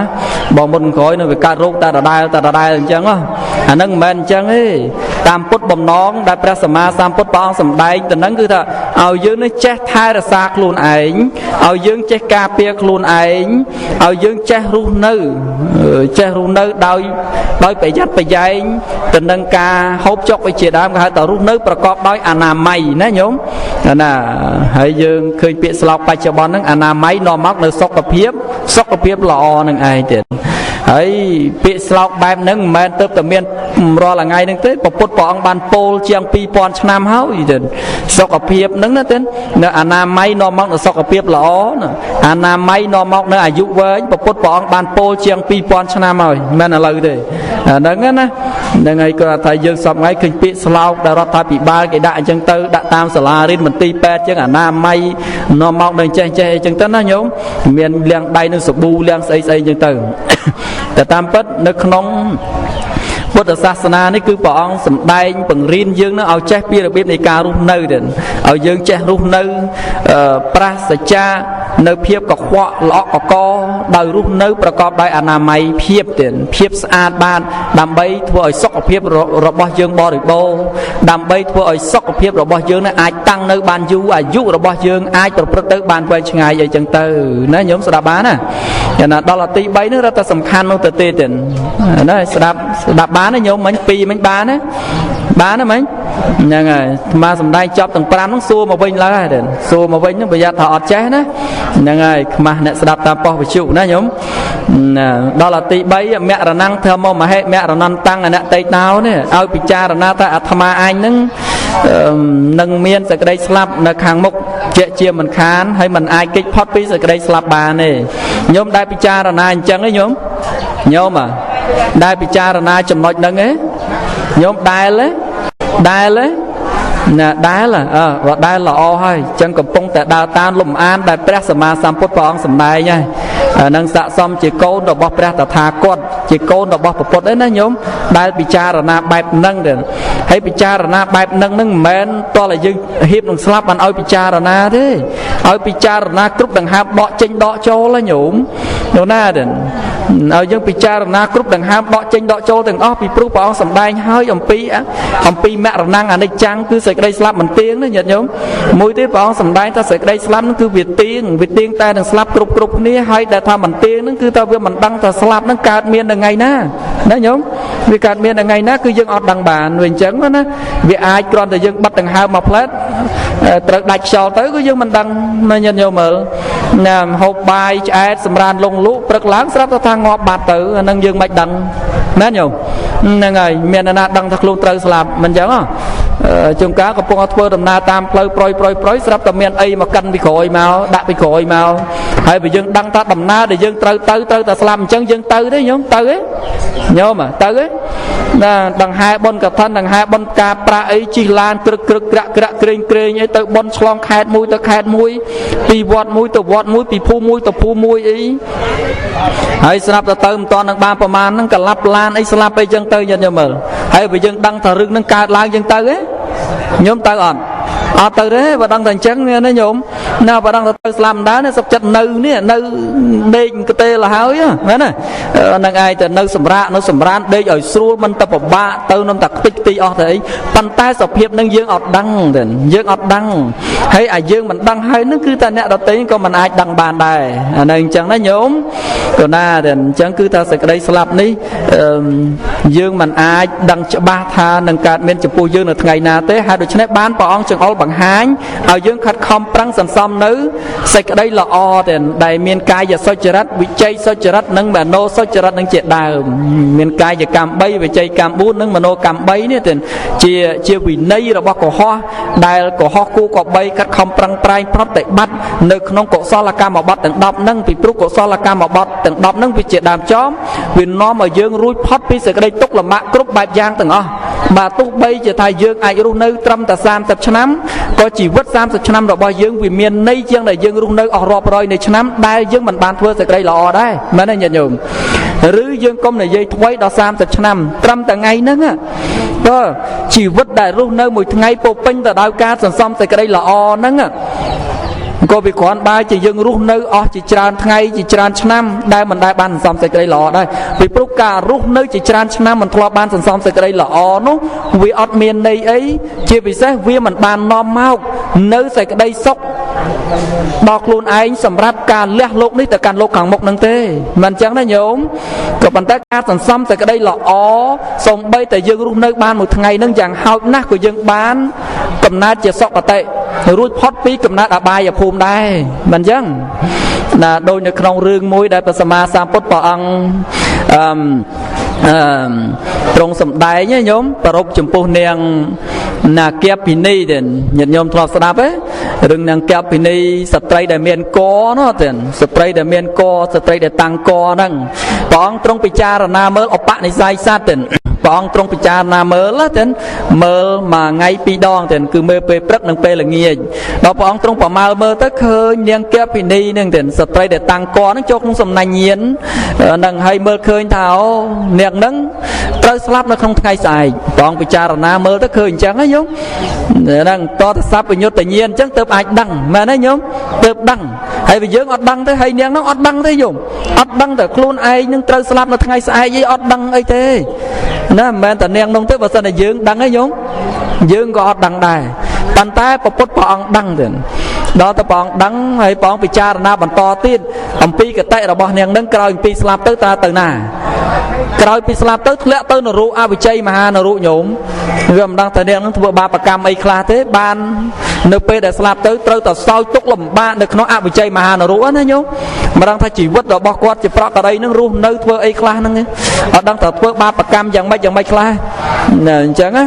Speaker 1: បើមុនក្រោយនៅវាកើតរោគតែដដែលតែដដែលអញ្ចឹងអាហ្នឹងមិនមែនអញ្ចឹងទេតាមពុទ្ធបំណងដែលព្រះសម្មាសម្ពុទ្ធព្រះអង្គសម្ដែងទៅនឹងគឺថាឲ្យយើងនេះចេះថែរក្សាខ្លួនឯងឲ្យយើងចេះការពារខ្លួនឯងឲ្យយើងចេះរស់នៅចេះរស់នៅដោយប្រយ័ត្នប្រយែងទៅនឹងការហូបចុកអីជាដើមគេហៅថារស់នៅប្រកបដោយអនាម័យណាញោមណាហើយយើងឃើញពាក្យស្លោកបច្ចុប្បន្នហ្នឹងអនាម័យនាំមកនៅសុខភាពសុខភាពល្អនឹងឯងទៀតហើយពាក្យស្លោកបែបហ្នឹងមិនមែនទៅតែមានរាល់ថ្ងៃហ្នឹងទេពុទ្ធព្រះអង្គបានពោលជាង2000ឆ្នាំហើយទេសុខភាពហ្នឹងណាទេនៅអនាម័យនាំមកនៅសុខភាពល្អណាអនាម័យនាំមកនៅអាយុវែងពុទ្ធព្រះអង្គបានពោលជាង2000ឆ្នាំហើយមិនមែនឥឡូវទេអាហ្នឹងណាហ្នឹងហើយគាត់ថាយើងសពថ្ងៃឃើញពាក្យស្លោកដែលរដ្ឋាភិបាលគេដាក់អញ្ចឹងទៅដាក់តាមសាលារៀនមន្ទីរពេទ្យអញ្ចឹងអនាម័យនាំមកនៅចេះចេះអញ្ចឹងទៅណាញោមមានលាងដៃនឹងសាប៊ូលាងស្អីស្អីអញ្ចឹងទៅតែតាមពិតនៅក្នុងពុទ្ធសាសនានេះគឺព្រះអង្គសម្ដែងបង្រៀនយើងនឹងឲ្យចេះពីរបៀបនៃការរស់នៅទេឲ្យយើងចេះរស់នៅប្រាសចាកនៅភាពកខ្វក់ល្អក់កកដោយរស់នៅប្រកបដោយអនាម័យភាពទេភាពស្អាតបាតដើម្បីធ្វើឲ្យសុខភាពរបស់យើងបរិបូរណ៍ដើម្បីធ្វើឲ្យសុខភាពរបស់យើងនឹងអាចតាំងនៅបានយូរអាយុរបស់យើងអាចប្រព្រឹត្តទៅបានវែងឆ្ងាយអីចឹងទៅណាញោមស្ដាប់បានណាយ៉ាងណាដល់ទី3នេះរត់តែសំខាន់នោះទៅទេទេណាស្ដាប់ស្ដាប់បានណាញោមមិញ2មិញបានណាបានណាមិញហ្នឹងហើយអាត្មាសំដែងចប់ទាំង5ហ្នឹងសួរមកវិញឡើយទេសួរមកវិញហ្នឹងប្រយ័ត្នថាអត់ចេះណាហ្នឹងហើយខ្មាស់អ្នកស្ដាប់តាមប៉ុស្តិ៍វិទ្យុណាញោមណាដល់ទី3មរណੰធម្មមហិមរណន្តੰអនតិតោនេះឲ្យពិចារណាថាអាត្មាអញហ្នឹងនឹងមានសេចក្តីស្លាប់នៅខាងមុខជាជាមិនខានហើយមិនអាចគេចផុតពីសេចក្តីស្លាប់បានទេញោមដែលពិចារណាអញ្ចឹងទេញោមញោមដែលពិចារណាចំណុចហ្នឹងទេញោមដែលទេដែលទេណាដែលអើបើដែលល្អហើយអញ្ចឹងកំពុងតែដើរតាមលំអានដែលព្រះសម្មាសម្ពុទ្ធព្រះអង្គសម្ដែងហើយនឹងស័ក្តិសមជាកូនរបស់ព្រះតថាគតជាកូនរបស់ព្រះពុទ្ធឯណាញោមដែលពិចារណាបែបហ្នឹងទេហើយពិចារណាបែបហ្នឹងហ្នឹងមិនមែនតោះតែយើងហៀបនឹងស្លាប់បានឲ្យពិចារណាទេឲ្យពិចារណាគ្រប់ដង្ហើមដកចេញដកចូលហ៎ញោមនោះណាទេឲ្យយើងពិចារណាគ្រប់ដង្ហើមដកចេញដកចូលទាំងអស់ពីព្រោះព្រះអង្គសម្ដែងហើយអំពីមរណੰអនិច្ចំគឺសេចក្តីស្លាប់មិនទៀងណាញាតិញោមមួយទៀតព្រះអង្គសម្ដែងថាសេចក្តីស្លាប់នឹងគឺវាទៀងវាទៀងតែនឹងស្លាប់គ្រប់គ្រប់គ្នាហើយដែលថាមិនទៀងនឹងគឺថាវាមិនដឹងថាស្លាប់នឹងកើតមាននៅថ្ងៃណាណាញោមវាកើតមាននៅថ្ងៃណាគឺយើងអត់ដឹងបានវាអញ្ចឹងណាវាអាចគ្រាន់តែយើងបិទដង្ហើមមកផ្លែតត្រូវដាច់ខ្យល់ទៅគឺយើងមិនដឹងណាញាតិញោមមើលណាហូបបាយឆ្អែតសម្រានលងលក់ព្រឹកឡើងស្រាប់តែថាងាប់បាត់ទៅអានឹងយើងមិនដឹងណាញោមហ្នឹងហើយមានអ្នកណាដឹងថាខ្លួនត្រូវស្លាប់មិនអញ្ចឹងហ៎ជួនកាលកំពុងតែធ្វើដំណើរតាមផ្លូវប្រយប្រយប្រយស្រាប់តែមានអីមកកិនពីក្រោយមកដាក់ពីក្រោយមក ហើយបើយើងដឹងថាដំណើរដែលយើងត្រូវទៅត្រូវតែស្លាប់អញ្ចឹងយើងទៅទេញោមទៅទេញោមទៅទេណាដង្ហែបុណ្យកឋិនដង្ហែបុណ្យការប្រាក់អីជិះឡានក្រឹកក្រឹកក្រាក់ក្រាក់ក្រែងក្រែងអីទៅបុណ្យឆ្លងខេត្តមួយទៅខេត្តមួយពីវត្តមួយទៅវត្តមួយពីភូមិមួយទៅភូមិមួយអីហើយស្រាប់ទៅមិនតាន់នឹងបានប្រមាណហ្នឹងកលាប់ឡានអីស្លាប់អីចឹងទៅញាតិញោមមើលហើយបើយើងដឹងថារឿងហ្នឹងកើតឡើងចឹងទៅទេញោមទៅអត់អត់ទៅទេបើដឹងតែអញ្ចឹងណាញោមណាបើដឹងតែទៅស្លាប់មិនដែរណាសុខចិត្តនៅនេះនៅដេកកទេលហើយមែនណាហ្នឹងឯងតែនៅសម្រាកនៅសម្រានដេកឲ្យស្រួលមិនទៅពិបាកទៅនឹងតែខ្ទេចខ្ទីអស់ទៅអីប៉ុន្តែសភាពនឹងយើងអត់ដឹងទេយើងអត់ដឹងហើយអាយើងមិនដឹងហើយនឹងគឺតែអ្នកដទៃក៏មិនអាចដឹងបានដែរអានេះអញ្ចឹងណាញោមក៏ណាទេអញ្ចឹងគឺថាសេចក្តីស្លាប់នេះយើងមិនអាចដឹងច្បាស់ថានឹងកើតមានចំពោះយើងនៅថ្ងៃណាទេហើយដូច្នេះបានព្រះអង្គចង្អុលបង្ហាញឲ្យយើងខិតខំប្រឹងសន្សំនៅសេចក្តីល្អទេដែលមានកាយសុចរិតវិជ័យសុចរិតនិងមโนសុចរិតនឹងជាដើមមានកាយកម្ម3វិជ័យកម្ម4និងមโนកម្ម3នេះទេជាវិន័យរបស់កុហកដែលកុហកគូក៏3ខិតខំប្រឹងប្រែងប្រតិបត្តិនៅក្នុងកុសលកម្មបត្តិទាំង10ហ្នឹងពីព្រោះកុសលកម្មបត្តិទាំង10ហ្នឹងវាជាដើមចំវានាំឲ្យយើងរួចផុតពីសេចក្តីទុក្ខលំបាកគ្រប់បែបយ៉ាងទាំងអស់បាទទោះបីជាថាយើងអាចរស់នៅត្រឹមតែ30ឆ្នាំក៏ជីវិត30ឆ្នាំរបស់យើងវាមានន័យជាងដែលយើងរស់នៅអស់រាប់រយនៃឆ្នាំដែលយើងមិនបានធ្វើសេចក្តីល្អដែរមែនទេញាតិញោមឬយើងកុំនិយាយថ្មីដល់30ឆ្នាំត្រឹមតែថ្ងៃហ្នឹងបើជីវិតដែលរស់នៅមួយថ្ងៃពោពេញទៅដោយការសន្សំសេចក្តីល្អហ្នឹងក៏វាគ្រាន់បើជាយើងរស់នៅអស់ជាច្រើនថ្ងៃជាច្រើនឆ្នាំដែលមិនដែលបានសន្សំសេចក្តីល្អដែរពីព្រោះការរស់នៅជាច្រើនឆ្នាំមិនធ្លាប់បានសន្សំសេចក្តីល្អនោះវាអត់មានន័យអីជាពិសេសវាមិនបាននាំមកនៅសេចក្តីសុខដល់ខ្លួនឯងសម្រាប់ការលះលោកនេះទៅកាន់លោកខាងមុខនឹងទេមិនអញ្ចឹងណាញោមក៏ប៉ុន្តែការសន្សំសេចក្តីល្អសូម្បីតែយើងរស់នៅបានមួយថ្ងៃនឹងយ៉ាងហោចណាស់ក៏យើងបានកំណើតជាសុគតិរួចផុតពីកំណើតអបាយភូមិដែរមិនអញ្ចឹងណាដូចនៅក្នុងរឿងមួយដែលព្រះសម្មាសម្ពុទ្ធព្រះអង្គអឺទ្រង់សម្ដែងញោមប្រពចំពោះនាងនាគាភិនីទេញាតិញោមធ្លាប់ស្ដាប់ទេរឿងនាងគាភិនីស្ត្រីដែលមានកនោះទេស្ត្រីដែលមានកស្ត្រីដែលតាំងកហ្នឹងព្រះអង្គទ្រង់ពិចារណាមើលឧបនិស្ស័យសត្វទេព្រះអង្គទ្រង់ពិចារណាមើលទេមើលមួយថ្ងៃពីរដងទេគឺមើលពេលព្រឹកនិងពេលល្ងាចដល់ព្រះអង្គទ្រង់ប្រមាលមើលទៅឃើញនាងគាភិនីហ្នឹងទេស្ត្រីដែលតាំងកហ្នឹងចូលក្នុងសំណាញ់ញាណហ្នឹងហើយមើលឃើញថាអូនាងហ្នឹងត្រូវស្លាប់នៅក្នុងថ្ងៃស្អែកព្រះអង្គពិចារណាមើលទៅឃើញអញ្ចឹងណាញោមហ្នឹងតតសព្វញ្ញុតញាណអញ្ចឹងទើបអាចដឹងមែនទេញោមទើបដឹងហើយបើយើងអត់ដឹងទេហើយនាងហ្នឹងអត់ដឹងទេញោមអត់ដឹងតែខ្លួនឯងនឹងត្រូវស្លាប់នៅថ្ងៃស្អែកអីអត់ដឹងអីទេណាមិនមែនតែនាងនោះទេបើសិនតែយើងដឹងឯងញោមយើងក៏អត់ដឹងដែរប៉ុន្តែព្រះពុទ្ធព្រះអង្គដឹងទេដល់តែព្រះអង្គដឹងហើយព្រះអង្គពិចារណាបន្តទៀតអំពីគតិរបស់នាងនឹងក្រោយពីស្លាប់ទៅតើទៅណាក្រោយពីស្លាប់ទៅធ្លាក់ទៅនរកអវិជ័យមហានរកញោមវាមិនដឹងថានាងនឹងធ្វើបាបកម្មអីខ្លះទេបាននៅពេលដែលស្លាប់ទៅត្រូវតែសោយទុក្ខលំបាកនៅក្នុងអវិជ័យមហានរកណាញោមមិនដឹងថាជីវិតរបស់គាត់ជាប្រករីនឹងរស់នៅធ្វើអីខ្លះហ្នឹងអត់ដឹងថាធ្វើបាបកម្មយ៉ាងម៉េចយ៉ាងម៉េចខ្លះណាអញ្ចឹងណា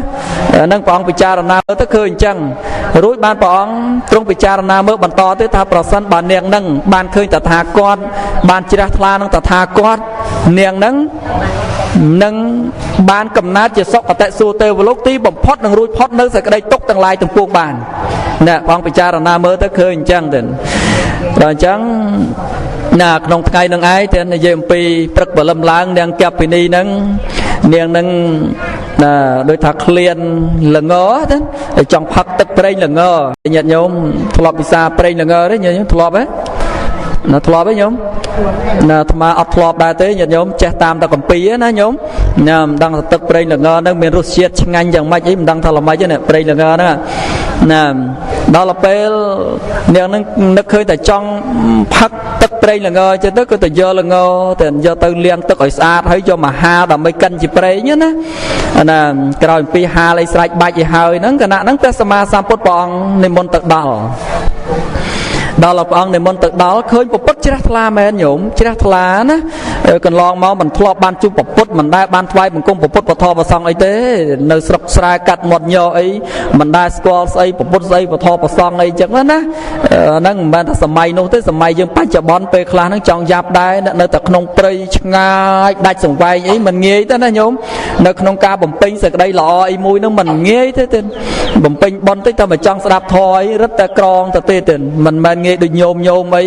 Speaker 1: នឹងព្រះអង្គពិចារណាមើលទៅឃើញអញ្ចឹងរួចបានព្រះអង្គទ្រង់ពិចារណាមើលបន្តទៀតថាប្រសិនបើនាងនឹងបានឃើញតថាគតបានជ្រះថ្លានឹងតថាគតនាងនឹងនឹងបានកំណើតជាសុគតិសួគ៌ទេវលោកទីបំផុតនឹងរួចផុតនៅសេចក្តីទុក្ខទាំងឡាយទាំងពួងបានណាព្រះអង្គពិចារណាមើលទៅឃើញអញ្ចឹងទៅដល់អញ្ចឹងណាក្នុងថ្ងៃនឹងឯងទៅនិយាយអំពីព្រឹកព្រលឹមឡើងនាងគាភិនីនឹងនាងនឹងណាដូចថាឃ្លានល្ងទៅចង់ផឹកទឹកប្រេងល្ងញាតិញោមធ្លាប់ពិសាប្រេងល្ងទេញាតិញោមធ្លាប់ទេណាធ្លាប់ទេញោមណាអាត្មាអត់ធ្លាប់ដែរទេញាតិញោមចេះតាមតែកម្ពីណាញោមណាមិនដឹងថាទឹកប្រេងល្ងហ្នឹងមានរសជាតិឆ្ងាញ់យ៉ាងម៉េចអីមិនដឹងថាល្មិចទេណាប្រេងល្ងហ្នឹងណាដល់ពេលនាងហ្នឹងនឹកឃើញតែចង់ផឹកទឹកប្រេងល្ងចឹងទៅក៏ទៅយកល្ងទៅយកទៅលាងទឹកឲ្យស្អាតហើយយកមកហាលដើម្បីកិនជាប្រេងណាណាក្រោយពីហាលឲ្យស្រេចបាច់ឲ្យហើយហ្នឹងគណៈហ្នឹងព្រះសម្មាសម្ពុទ្ធព្រះអង្គនិមន្តទៅដល់ដល់ព្រះអង្គនិមន្តទៅដល់ឃើញពពុទ្ធជ្រះថ្លាមែនញោមជ្រះថ្លាណាកន្លងមកមិនធ្លាប់បានជួបពពុទ្ធ ទ្ធមិនដែលបានថ្វាយបង្គំពុទ្ធពធប្រសង្ឃអីទេនៅស្រុកស្រែកាត់មាត់ញអីមិនដែលស្គាល់ស្អីពុទ្ធស្អីពធប្រសង្ឃអីចឹងណាហ្នឹងមិនមែនថាសម័យនោះទេសម័យយើងបច្ចុប្បន្នពេលខ្លះហ្នឹងចង់យ៉ាប់ដែរនៅតែក្នុងព្រៃឆ្ងាយដាច់សង្វែងអីមិនងាយទេណាញោមនៅក្នុងការបំពេញសេចក្តីល្អអីមួយហ្នឹងមិនងាយទេទេបំពេញបុណ្យតិចតែមិនចង់ស្ដាប់ធម៌អីរឹតតែក្រងទៅទេទេមិនមែនងាយដូចញោមញោមអី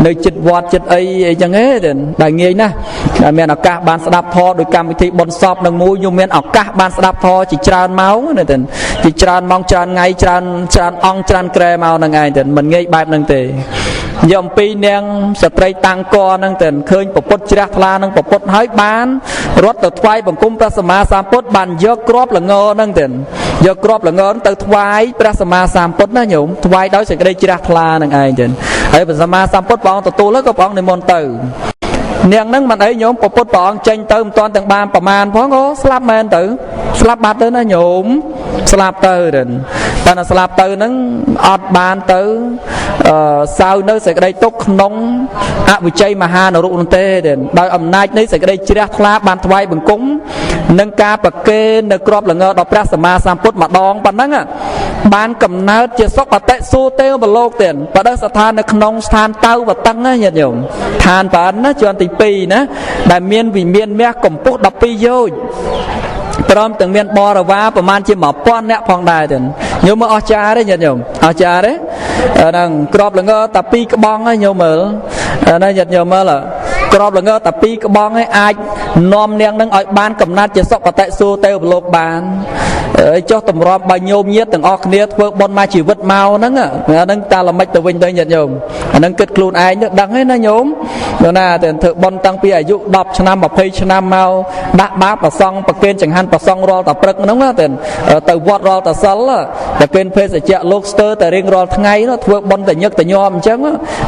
Speaker 1: នៅចិត្តវត្តចិត្តអីអីចឹងទេទេដែលងាយណាស់ដែលមានឱកាសបានស្ដាប់ធម៌ដោយកម្មវិធីបុណ្យសពនឹងមួយញោមមានឱកាសបានស្ដាប់ធម៌ជាច្រើនម៉ោងណាទេជាច្រើនម៉ោងច្រើនថ្ងៃច្រើនច្រើនអង្គច្រើនក្រែមកហ្នឹងឯងទេមិនងាយបែបហ្នឹងទេយកអំពីនាងស្ត្រីតាំងកហ្នឹងទៅឃើញពពុទ្ធជ្រះថ្លានឹងពពុទ្ធហើយបានរត់ទៅថ្វាយបង្គំព្រះសម្មាសម្ពុទ្ធបានយកគ្រាប់ល្ងហ្នឹងទៅយកគ្រាប់ល្ងទៅថ្វាយព្រះសម្មាសម្ពុទ្ធណាញោមថ្វាយដោយសេចក្តីជ្រះថ្លាហ្នឹងឯងទៅហើយព្រះសម្មាសម្ពុទ្ធព្រះអង្គទទួលហើយក៏ព្រះអង្គនិមន្តទៅនាងហ្នឹងមិនអីញោមពពុទ្ធព្រះអង្គចេញទៅមិនទាន់ទាំងបានប្រមាណផងអូស្លាប់មែនទៅស្លាប់បាត់ទៅណាញោមស្លាប់ទៅតែស្លាប់ទៅហ្នឹងអត់បានទៅសៅនៅសេចក្តីទុក្ខក្នុងអវិជ័យមហានរកនោះទេដោយអំណាចនៃសេចក្តីជ្រះថ្លាបានថ្វាយបង្គំនិងការប្រគេននៅគ្រាប់ល្ងដល់ព្រះសម្មាសម្ពុទ្ធម្ដងប៉ុណ្ណឹងបានកំណើតជាសុគតិសួគ៌ទេវលោកទៀតបដិស្ថាននៅក្នុងស្ថានតៅវតឹងណាញាតិញោមឋានប៉ានណាជាន់ទី2ណាដែលមានវិមានមាសកម្ពស់12យោជន៍ព្រមទាំងមានបរិវារប្រមាណជា1000នាក់ផងដែរទៀតញោមមើលអស្ចារ្យទេញាតិញោមអស្ចារ្យទេហ្នឹងក្របល្ងតែ2ក្បងហ្នឹងញោមមើលណាញាតិញោមមើលក្របល្ងតែ2ក្បងហ្នឹងអាចនាំនាងហ្នឹងឲ្យបានកំណត់ជាសុគតិសួគ៌ទេវលោកបានចុះតម្រាំបើញោមញាតិទាំងអស់គ្នាធ្វើបុណ្យមកជីវិតមកហ្នឹងហ្នឹងតាល្មិចទៅវិញទៅញាតិញោមអាហ្នឹងគិតខ្លួនឯងដឹងហើយណាញោមណាតែធ្វើបុណ្យតាំងពីអាយុ10ឆ្នាំ20ឆ្នាំមកដាក់បាបប្រសង់ប្រគេនចង្ហាន់ប្រសង់រាល់តែព្រឹកហ្នឹងតែទៅវត្តរាល់តែសិលប្រគេនភេសជ្ជៈលោកស្ទើរតែរៀងរាល់ថ្ងៃនោះធ្វើបុណ្យតែញឹកតែញោមអញ្ចឹង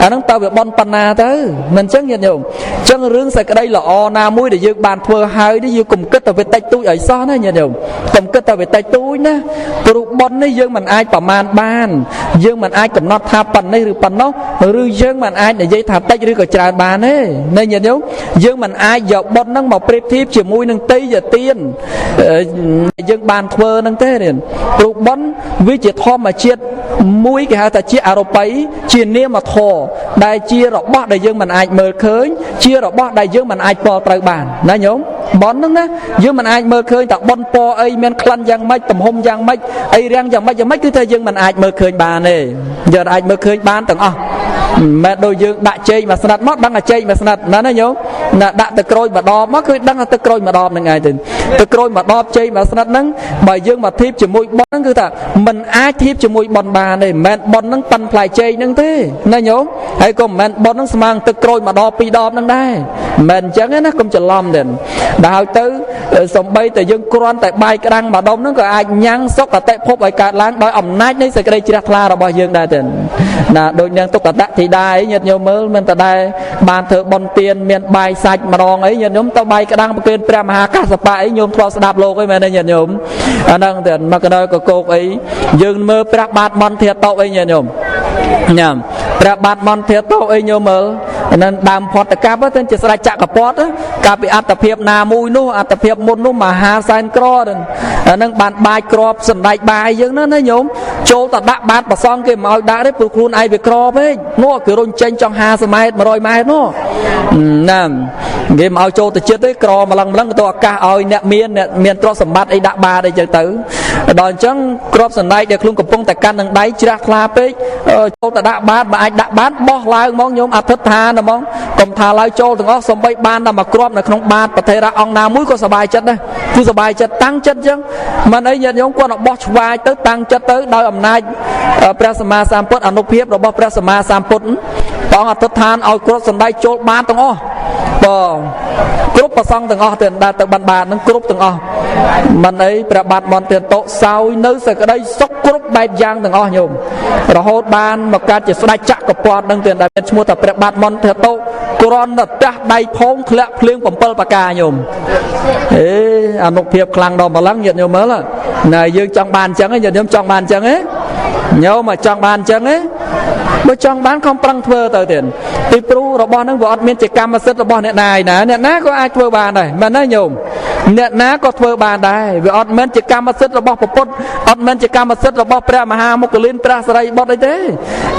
Speaker 1: អាហ្នឹងតើវាបុណ្យប៉ុណ្ណាទៅមិនអញ្ចឹងញាតិញោមអញ្ចឹងរឿងសេចក្តីល្អណាមួយដែលយើងបានធ្វើហើយនេះយើងកុំគិតតែវាតិចតួចឲ្យសោះណាញាតិញោមកុំគិតតែវាតិចតួចណាព្រោះបុណ្យនេះយើងមិនអាចប្រមាណបានយើងមិនអាចកំណត់ថាប៉ុណ្ណេះឬប៉ុណ្ណោះឬយើងមិនអាចនិយាយថាតិចឬក៏ច្រើនបានទេណាញាតិញោមយើងមិនអាចយកបុណ្យហ្នឹងមកប្រៀបធៀបជាមួយនឹងទេយទានយើងបានធ្វើហ្នឹងទេព្រោះបុណ្យវាជាធម្មជាតិមួយគេហៅថាជាអរូបីជានាមធម៌ដែលជារបស់ដែលយើងមិនអាចមើលឃើញជារបស់ដែលយើងមិនអាចពលត្រូវបានណាញោមបុណ្យហ្នឹងណាយើងមិនអាចមើលឃើញថាបុណ្យពណ៌អីមានក្លិនយ៉ាងម៉េចទំហំយ៉ាងម៉េចអីរាងយ៉ាងម៉េចយ៉ាងម៉េចគឺថាយើងមិនអាចមើលឃើញបានទេយើងអាចមើលឃើញបានទាំងអស់មិនមែនដូចយើងដាក់ចេកមួយស្និតមកដឹងថាចេកមួយស្និតណាណាញោមណាដាក់ទៅក្រូចម្ដបមកគឺដឹងថាទឹកក្រូចម្ដបហ្នឹងឯងទៅទឹកក្រូចម្ដបចេកមួយស្និតហ្នឹងបើយើងមកធៀបជាមួយបុណ្យហ្នឹងគឺថាមិនអាចធៀបជាមួយបុណ្យបានទេមិនមែនបុណ្យហ្នឹងប៉ិនផ្លែចេកហ្នឹងទេណាញោមហើយក៏មិនមែនបុណ្យហ្នឹងស្មើនឹងទឹកក្រូចម្ដបពីរដបហ្នឹងដែរមិនមែនអញ្ចឹងទេណាកុំច្រឡំទេដល់ទៅសំបីតែយើងគ្រាន់តែបាយក្តាំងម្ដុំហ្នឹងក៏អាចញ៉ាំងសុគតិភពឲ្យកើតឡើងដោយអំណាចនៃសេចក្តីជ្រះថ្លារបស់យើងដែរទេណាដូចនាងទុក្កតធីតាអីញាតិញោមមើលមិនតដែរបានធ្វើបុណ្យទានមានបាយសាច់ម្ដងអីញាតិញោមទៅបាយក្តាំងប្រគេនព្រះមហាកាសបៈអីញោមធ្លាប់ស្ដាប់លោកអីមែនទេញាតិញោមអាហ្នឹងតែមកកណ្ដោកកោកអីយើងមើលព្រះបាទមន្ធាតោអីញាតិញោមញ៉ាំព្រះបាទមន្ធាតោអីញោមមើលនឹងដើមផតកັບទៅជាស្ដេចចក្រពត្តិកាលពីអត្តភាពណាមួយនោះអត្តភាពមុននោះមហាសែនក្រហ្នឹងបានបាយក្របសណ្ដែកបាយយើងណាណាញោមចូលទៅដាក់បាតប្រសងគេមិនឲ្យដាក់ទេព្រោះខ្លួនឯងវាក្រពេកនោះគេរុញចេញចង់50ម៉ែត្រ100ម៉ែត្រនោះណាគេមិនឲ្យចូលទៅចិត្តទេក្រម្លឹងម្លឹងទៅឱកាសឲ្យអ្នកមានទ្រព្យសម្បត្តិអីដាក់បាតអីចឹងទៅដល់អញ្ចឹងក្របសណ្ដែកដែលខ្លួនកំពុងតែកាន់នឹងដៃជ្រះថ្លាពេកចូលទៅដាក់បាតបើអាចដាក់បាតបោះឡើងហ្មងញោមអធិដ្ឋានហ្មងកុំថាឡើយចូលទាំងអស់សំបីបានតែមួយគ្រាប់នៅក្នុងបាតប្រធេរៈអង្គណាមួយក៏សប្បាយចិត្តដែរគឺសប្បាយចិត្តតាំងចិត្តអញ្ចឹងមិនអីញាតិញោមគាត់បោះឆ្វាយទៅតាំងចិត្តទៅដោយអំណាចព្រះសម្មាសម្ពុទ្ធអនុភាពរបស់ព្រះសម្មាសម្ពុទ្ធព្រះអង្គអធិដ្ឋានឲ្យគ្រាប់សណ្ដែកចូលបាតទាំងអស់បងគ្រប់ប្រសងទាំងអស់ទៅដែលទៅបានបាតនឹងគ្រប់ទាំងអស់មិនអីព្រះបាទមន្ធាតោសោយនៅសេចក្តីសុខគ្រប់បែបយ៉ាងទាំងអស់ញោមរហូតបានមកកើតជាស្ដេចចក្រពត្តិនឹងទៅដែលមានឈ្មោះថាព្រះបាទមន្ធាតោគ្រាន់តែទះដៃផោងធ្លាក់ភ្លៀង7ប្រការញោមអេអនុភាពខ្លាំងដល់ម្លឹងញាតិញោមមើលណាយើងចង់បានអញ្ចឹងញាតិញោមចង់បានអញ្ចឹងទេញោមចង់បានអញ្ចឹងទេបើចង់បានខំប្រឹងធ្វើទៅទៀតពីព្រោះរបស់ហ្នឹងវាអត់មានជាកម្មសិទ្ធិរបស់អ្នកណាឯណាអ្នកណាក៏អាចធ្វើបានដែរមែនទេញោម អ្នកណាក៏ធ្វើបានដែរវាអត់មែនជាកម្មសិទ្ធិរបស់ពុទ្ធអត់មែនជាកម្មសិទ្ធិរបស់ព្រះមហាមុគលានព្រះសរិបុត្រអីទេ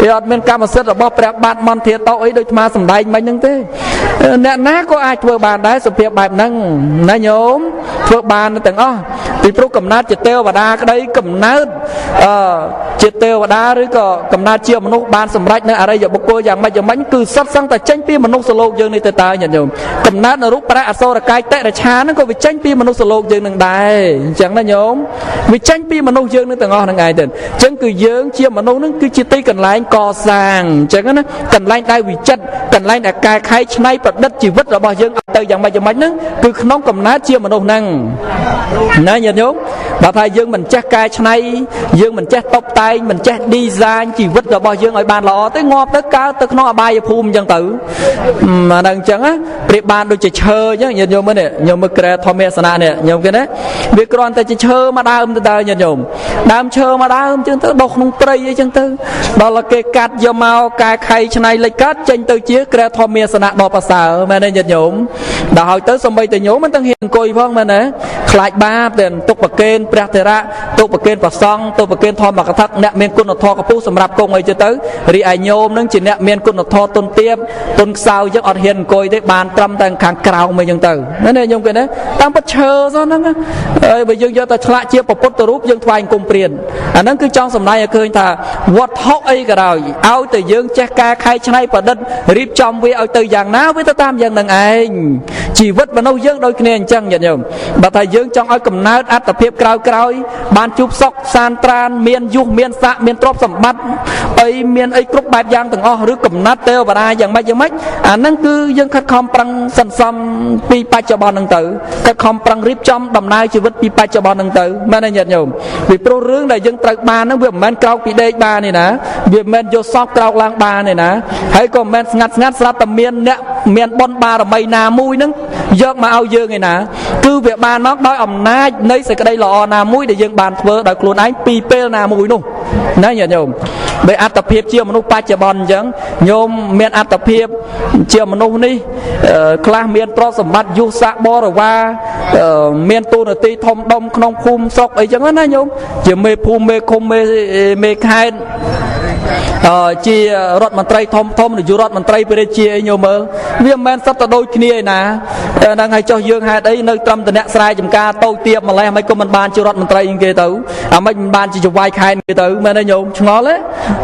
Speaker 1: វាអត់មានកម្មសិទ្ធិរបស់ព្រះបាទមន្ធាតោអីដូចអាត្មាសម្ដែងមិញហ្នឹងទេអ្នកណាក៏អាចធ្វើបានដែរសភាពបែបហ្នឹងណាញោមធ្វើបានទាំងអស់ពីព្រោះកំណើតជាទេវតាក្តីកំណើតជាទេវតាឬក៏កំណើតជាមនុស្សបានសម្រេចនៅអរិយបុគ្គលយ៉ាងម៉េចយ៉ាងម៉េចគឺសុទ្ធសឹងតែចេញពីមនុស្សលោកយើងនេះទៅតើញាតិញោមកំណើតនៅរូបព្រះអសុរកាយតិរឆាហ្នឹងក៏វាចេញពីមនុស្សលោកយើងនឹងដែរអញ្ចឹងណាញោមវាចេញពីមនុស្សយើងនឹងទាំងអស់ហ្នឹងឯងទៅអញ្ចឹងគឺយើងជាមនុស្សហ្នឹងគឺជាទីកន្លែងកសាងអញ្ចឹងណាកន្លែងដែលវិចិត្រកន្លែងដែលកែខៃច្នៃប្រឌិតជីវិតរបស់យើងឲ្យទៅយ៉ាងម៉េចយ៉ាងម៉េចហ្នឹងគឺក្នុងកំណើតជាមនុស្សហ្នឹងណាញាតិញោមបើថាយើងមិនចេះកែច្នៃយើងមិនចេះតុបតែងមិនចេះ design ជីវិតរបស់យើងឲ្យបានល្អទេងាប់ទៅកើតទៅក្នុងអបាយភូមិអញ្ចឹងទៅអាហ្នឹងអញ្ចឹងណាប្រៀបបានដូចជាឈើអញ្ចឹងញាតិញោមមើលនេះញោមមើលក្រែធម្មសាសនានេះញោមគេណាវាគ្រាន់តែជាឈើមួយដើមទៅតើញាតិញោមដើមឈើមួយដើមអញ្ចឹងទៅដុះក្នុងព្រៃអីចឹងទៅដល់គេកាត់យកមកកែខៃច្នៃលិចកាត់ចេញទៅជាក្រែធម្មសាសនាដ៏ប្រសើរមែនទេញាតិញោមដល់ហើយទៅសំបីតែញោមមិនទាំងហ៊ានអង្គុយផងមែនទេខ្លាចបាបតែទុកប្រគេនព្រះថេរៈទុកប្រគេនព្រះសង្ឃទុកប្រគេនធម្មកថាអ្នកមានគុណធម៌ខ្ពស់សម្រាប់គង់អីទៅរីឯញោមនឹងជាអ្នកមានគុណធម៌ទុនទាបទុនខ្សោយចឹងអត់ហ៊ានអង្គុយទេបានត្រឹមតែខាងក្រៅមកចឹងទៅណាញោមគេណាតាមពិតឈើសោះហ្នឹងហើយបើយើងយកតែឆ្លាក់ជាពុទ្ធរូបយើងថ្វាយអង្គមព្រានអាហ្នឹងគឺចង់សម្ដែងឲ្យឃើញថាវត្ថុអីក៏ដោយឲ្យតែយើងចេះកែខៃច្នៃប្រឌិតរៀបចំវាឲ្យទៅយ៉ាងណាវាទៅតាមយ៉ាងហ្នឹងឯងជីវិតមនុស្សយើងដូចគ្នាអញ្ចឹងញាតិញោមបើថាយើងចង់ឲ្យកំណើតអត្តភាពក្រោយក្រោយបានជួបសុខសានត្រានមានយុះមានស័កមានទ្រព្យសម្បត្តិអីមានអីគ្រប់បែបយ៉ាងទាំងអស់ឬកំណត់ទេវតាយ៉ាងម៉េចយ៉ាងម៉េចអាហ្នឹងគឺយើងខិតខំប្រឹងសន្សំពីបច្ចុប្បន្នហ្នឹងទៅខិតខំប្រឹងរៀបចំដំណើរជីវិតពីបច្ចុប្បន្នហ្នឹងទៅមែនទេញាតិញោមពីព្រោះរឿងដែលយើងត្រូវបានហ្នឹងវាមិនមែនក្រោកពីដេកបានទេណាវាមិនមែនយកសពក្រោកឡើងបានទេណាហើយក៏មិនមែនស្ងាត់ស្ងាត់ស្រាប់តែមានអ្នកមានបុណ្យបារមីណាមួយហ្នឹងយកមកឲ្យយើងឯណាគឺវាបានមកដោយអំណាចនៃសេចក្តីល្អណាមួយដែលយើងបានធ្វើដោយខ្លួនឯងពីពេលណាមួយនោះណាញាតិញោមបើអត្តភាពជាមនុស្សបច្ចុប្បន្នអញ្ចឹងញោមមានអត្តភាពជាមនុស្សនេះខ្លះមានទ្រព្យសម្បត្តិយុស័កបរិវារមានតួនាទីធំដុំក្នុងភូមិស្រុកអីចឹងណាញោមជាមេភូមិមេឃុំមេខេត្តជារដ្ឋមន្ត្រីធំធំនាយករដ្ឋមន្ត្រីព្រះរាជាអីញោមមើលវាមិនមែនសុទ្ធតែដូចគ្នាឯណាហ្នឹងហើយចុះយើងហេតុអីនៅត្រឹមតែអ្នកស្រែចម្ការតូចទាបម្លេះមិនក៏មិនបានជារដ្ឋមន្ត្រីគេទៅអាមិនមិនបានជាចវាយខែនគេទៅមែនទេញោមឆ្ងល់ទេ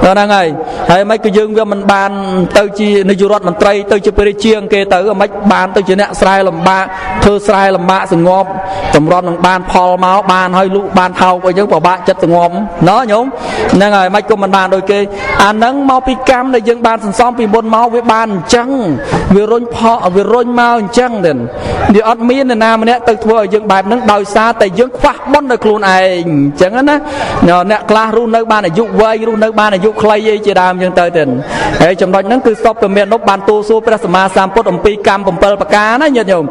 Speaker 1: ហ្នឹងហើយហើយមិនក៏យើងវាមិនបានទៅជានាយករដ្ឋមន្ត្រីទៅជាព្រះរាជាគេទៅអាមិនបានទៅជាអ្នកស្រែលំបាកធ្វើស្រែលំបាកសងប់តម្រាំនឹងបានផលមកបានហើយលុបានថោកអីចឹងពិបាកចិត្តសងប់ណោះញោមហ្នឹងហើយមិនក៏មិនបានដូចគេអាហ្នឹងមកពីកម្មដែលយើងបានសន្សំពីមុនមកវាបានអញ្ចឹងវារុញផលវារុញមកអញ្ចឹងទេវាអត់មាននរណាម្នាក់ទៅធ្វើឲ្យយើងបែបហ្នឹងដោយសារតែយើងខ្វះបុណ្យដោយខ្លួនឯងអញ្ចឹងណាអ្នកខ្លះរស់នៅបានអាយុវែងរស់នៅបានអាយុខ្លីអីជាដើមអញ្ចឹងទៅទេហើយចំណុចហ្នឹងគឺសពពមាននុបានទូលសួរព្រះសម្មាសម្ពុទ្ធអំពីកម្ម7ប្រការណាញាតិញោម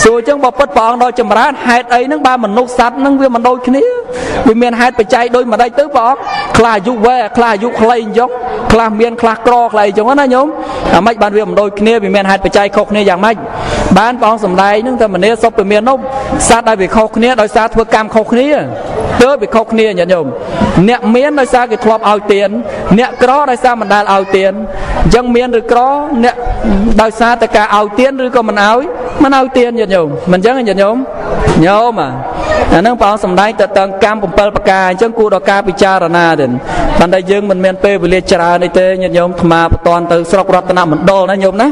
Speaker 1: សួរអញ្ចឹងបើពិតព្រះអង្គដល់ចម្រើនហេតុអីហ្នឹងបើមនុស្សសត្វហ្នឹងវាមិនដូចគ្នាវាមានហេតុបច្ច័យដូចម្ដេចទៅព្រះអង្គខ្លះអាយុវែងខ្លះអាយុខ្លីអញ្ចឹងខ្លះមានខ្លះក្រខ្លះអីចឹងណាញោមអាម៉េចបានវាមិនដូចគ្នាវាមានហេតុបច្ច័យខុសគ្នាយ៉ាងម៉េចបានព្រះអង្គសម្ដែងហ្នឹងតែមនាសុពមាននុសត្វដែលវាខុសគ្នាដោយសារធ្វើកម្មខុសគ្នាទើបវាខុសគ្នាញាតិញោមអ្នកមានដោយសារគេធ្លាប់ឲ្យទានអ្នកក្រដោយសារមិនដែលឲ្យទានអញ្ចឹងមានឬក្រអ្នកដោយសារតែការឲ្យទានឬក៏មិនឲ្យមិនឲ្យទានញាតិញោមមិនអញ្ចឹងញាតិញោមញោមអាហ្នឹងព្រះអង្គសម្ដែងទៅតឹងកម្ម7ប្រការអញ្ចឹងគួរដល់ការពិចារណាទេប៉ុន្តែយើងមិនមានពេលវេលាច្រើនអីទេញាតិញោមអាត្មាបន្តទៅស្រុករតនមណ្ឌលណាញោមណា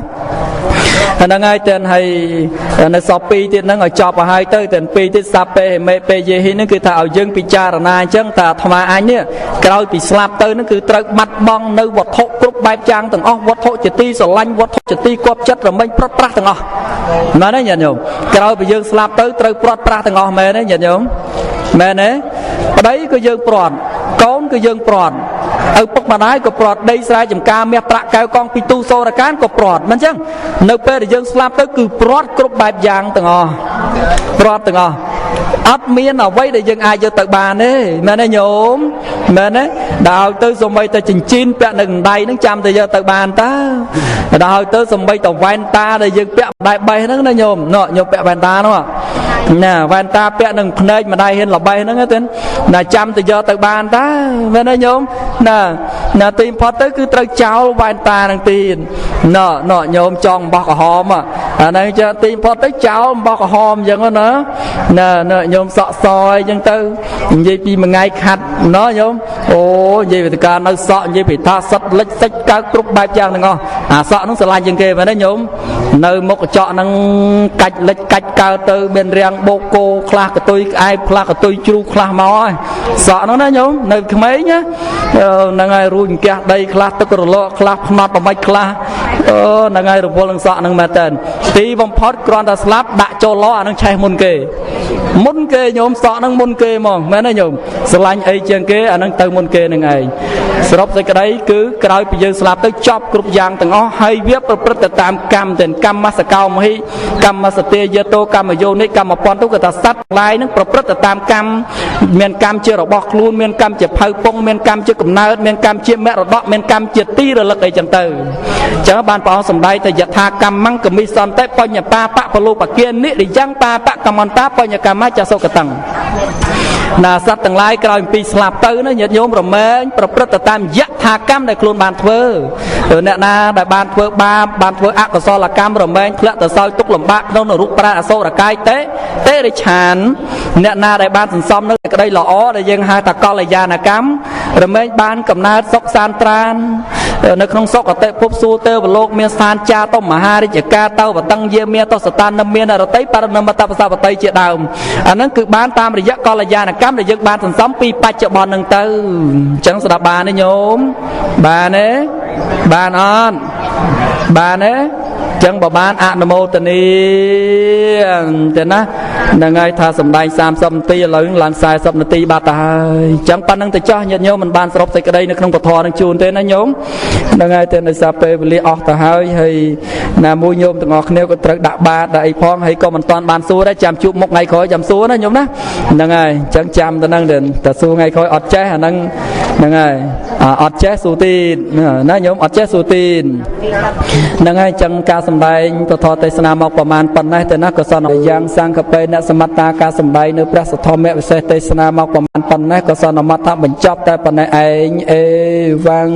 Speaker 1: ហ្នឹងហើយតែហើយនៅសព2ទៀតហ្នឹងឲ្យចប់ឲ្យហើយទៅតែ2ទៀតសាពេមេពេយេហ៊ីហ្នឹងគឺថាឲ្យយើងពិចារណាអញ្ចឹងថាអាត្មាអញនេះក្រោយពីស្លាប់ទៅហ្នឹងគឺត្រូវបាត់បង់នៅវត្ថុគ្រប់បែបយ៉ាងទាំងអស់វត្ថុជាទីស្រឡាញ់វត្ថុជាទីគាប់ចិត្តរមិញប្រត់ប្រាស់ទាំងអស់មែនទេញាតិញោមក្រោយពីយើងស្លាប់ទៅត្រូវប្រត់ប្រាស់ទាំងអស់មែនទេញាតិញោមមែនទេប្តីក៏យើងប្រត់កូនក៏យើងប្រត់ឪពុកម្ដាយក៏ប្រត់ដីស្រែចម្ការមាសប្រាក់កែវកងពីទូសូរកានក៏ប្រត់មិនអញ្ចឹងនៅពេលដែលយើងស្លាប់ទៅគឺប្រត់គ្រប់បែបយ៉ាងទាំងអស់ប្រត់ទាំងអស់អត់មានអ្វីដែលយើងអាចយកទៅបានទេមែនទេញោមមែនទេដល់ទៅសំបីតែចិញ្ចៀនពាក់នៅដៃហ្នឹងចាំតែយកទៅបានតើដល់ទៅសំបីតែវ៉ែនតាដែលយើងពាក់ដៃបេះហ្នឹងណាញោមណោះញោមពាក់វ៉ែនតានោះ ណាវ៉ែនតាពាក់នឹងភ្នែកម្ដាយហ៊ានល្បេះហ្នឹងទេណាចាំទៅយកទៅបានតាមែនទេញោមណាណាទីបំផុតទៅគឺត្រូវចោលវ៉ែនតានឹងទៀតណណញោមចង់អំបោះក្រហមអាហ្នឹងចាទីបំផុតទៅចោលអំបោះក្រហមអញ្ចឹងណាណាញោមសក់សអីចឹងទៅនិយាយពីមួយថ្ងៃខាត់ណញោមអូនិយាយវិទ្យានៅសក់និយាយពីថាសិតលិចសិចកើគ្រប់បែបយ៉ាងទាំងអស់អាសក់ហ្នឹងស្រឡាញ់ជាងគេមែនទេញោមនៅមុខកញ្ចក់ហ្នឹងកាច់លិចកាច់កើតទៅមានរាំងបោកគោខ្លះកតុយក្អែបខ្លះកតុយជ្រូកខ្លះមកហើយសក់ហ្នឹងណាញោមនៅក្មេងណាហ្នឹងហើយរួចអង្គះដីខ្លះទឹករលកខ្លះផ្នត់ប្រមិចខ្លះអូហ្នឹងហើយរវល់នឹងសក់ហ្នឹងមែនតើទីបំផុតគ្រាន់តែស្លាប់ដាក់ចូលឡអាហ្នឹងឆេះមុនគេមុនគេញោមសក់ហ្នឹងមុនគេហ្មងមែនទេញោមស្រឡាញ់អីជាងគេអាហ្នឹងទៅមុនគេនឹងឯងសរុបសេចក្តីគឺក្រោយពីយើងស្លាប់ទៅចប់គ្រប់យ៉ាងទាំងអស់ហើយវាប្រព្រឹត្តទៅតាមកម្មទាំងកម្មសកោមហិកម្មសទាយតោកម្មយោនិកម្មពន្ធទុកថាសត្វឡាយនឹងប្រព្រឹត្តទៅតាមកម្មមានកម្មជារបស់ខ្លួនមានកម្មជាផៅពងមានកម្មជាកំណើតមានកម្មជាមរតកមានកម្មជាទីរលឹកអីចឹងទៅអញ្ចឹងបានព្រះអង្គសម្ដែងថាយថាកម្មងកមិសន្តិបញ្ញបាបបលុបគានិរិយ៉ាងបាបកមន្តាបញ្ញកម្មចសុកតੰណាសត្វទាំងឡាយក្រោយពីស្លាប់ទៅណាញាតិញោមរមែងប្រព្រឹត្តទៅតាមយថាកម្មដែលខ្លួនបានធ្វើអ្នកណាដែលបានធ្វើបាបបានធ្វើអកុសលកម្មរមែងធ្លាក់ទៅសោយទុក្ខលំបាកក្នុងនរកប្រាអសុរកាយទេតិរិឆានអ្នកណាដែលបានសន្សំនៅសេចក្តីល្អដែលយើងហៅថាកល្យាណកម្មរមែងបានកំណើតសុខសាន្តត្រាននៅក្នុងសុគតិភពសួគ៌ទេវលោកមានស្ថានចាតុមហារាជការតវតੰយាមាតសតានមានរតីបរណមតបសវតីជាដើមអាហ្នឹងគឺបានតាមរយៈកល្យាណកម្មដែលយើងបានសន្សំពីបច្ចុប្បន្នហ្នឹងទៅអញ្ចឹងស្ដាប់បានទេញោមបានទេបានអត់បានទេចឹងបើបានអនុមោទនីទេណាហ្នឹងហើយថាសំដែង30នាទីឥឡូវឡើង40នាទីបាត់ទៅហើយចឹងប៉ុណ្្នឹងទៅចោះញាតិញោមមិនបានសរុបសេចក្តីនៅក្នុងពធនឹងជូនទេណាញោមហ្នឹងហើយទេដោយសារពេលវេលាអស់ទៅហើយហើយណាមួយញោមទាំងអស់គ្នាក៏ត្រូវដាក់បាតដាក់អីផងហើយក៏មិនតាន់បានសួរដែរចាំជួបមុខថ្ងៃក្រោយចាំសួរណាញោមណាហ្នឹងហើយចឹងចាំទៅហ្នឹងតែសួរថ្ងៃក្រោយអត់ចេះអាហ្នឹងហ្នឹងហើយអត់ចេះសួរទៀតណាញោមអត់ចេះសួរទៀតហ្នឹងហើយចឹងការសំដែងពធទេសនាមកប្រមាណប៉ុណ្ណេះទៅណាក៏សន្មយ៉ាងសង្ឃបេអ្នកសមត្តាការសំដែងនៅព្រះសទ្ធម្មវិសេសទេសនាមកប្រមាណប៉ុណ្ណេះក៏សន្មតថាបញ្ចប់តែប៉ុណ្ណេះឯងអេវ៉ាំង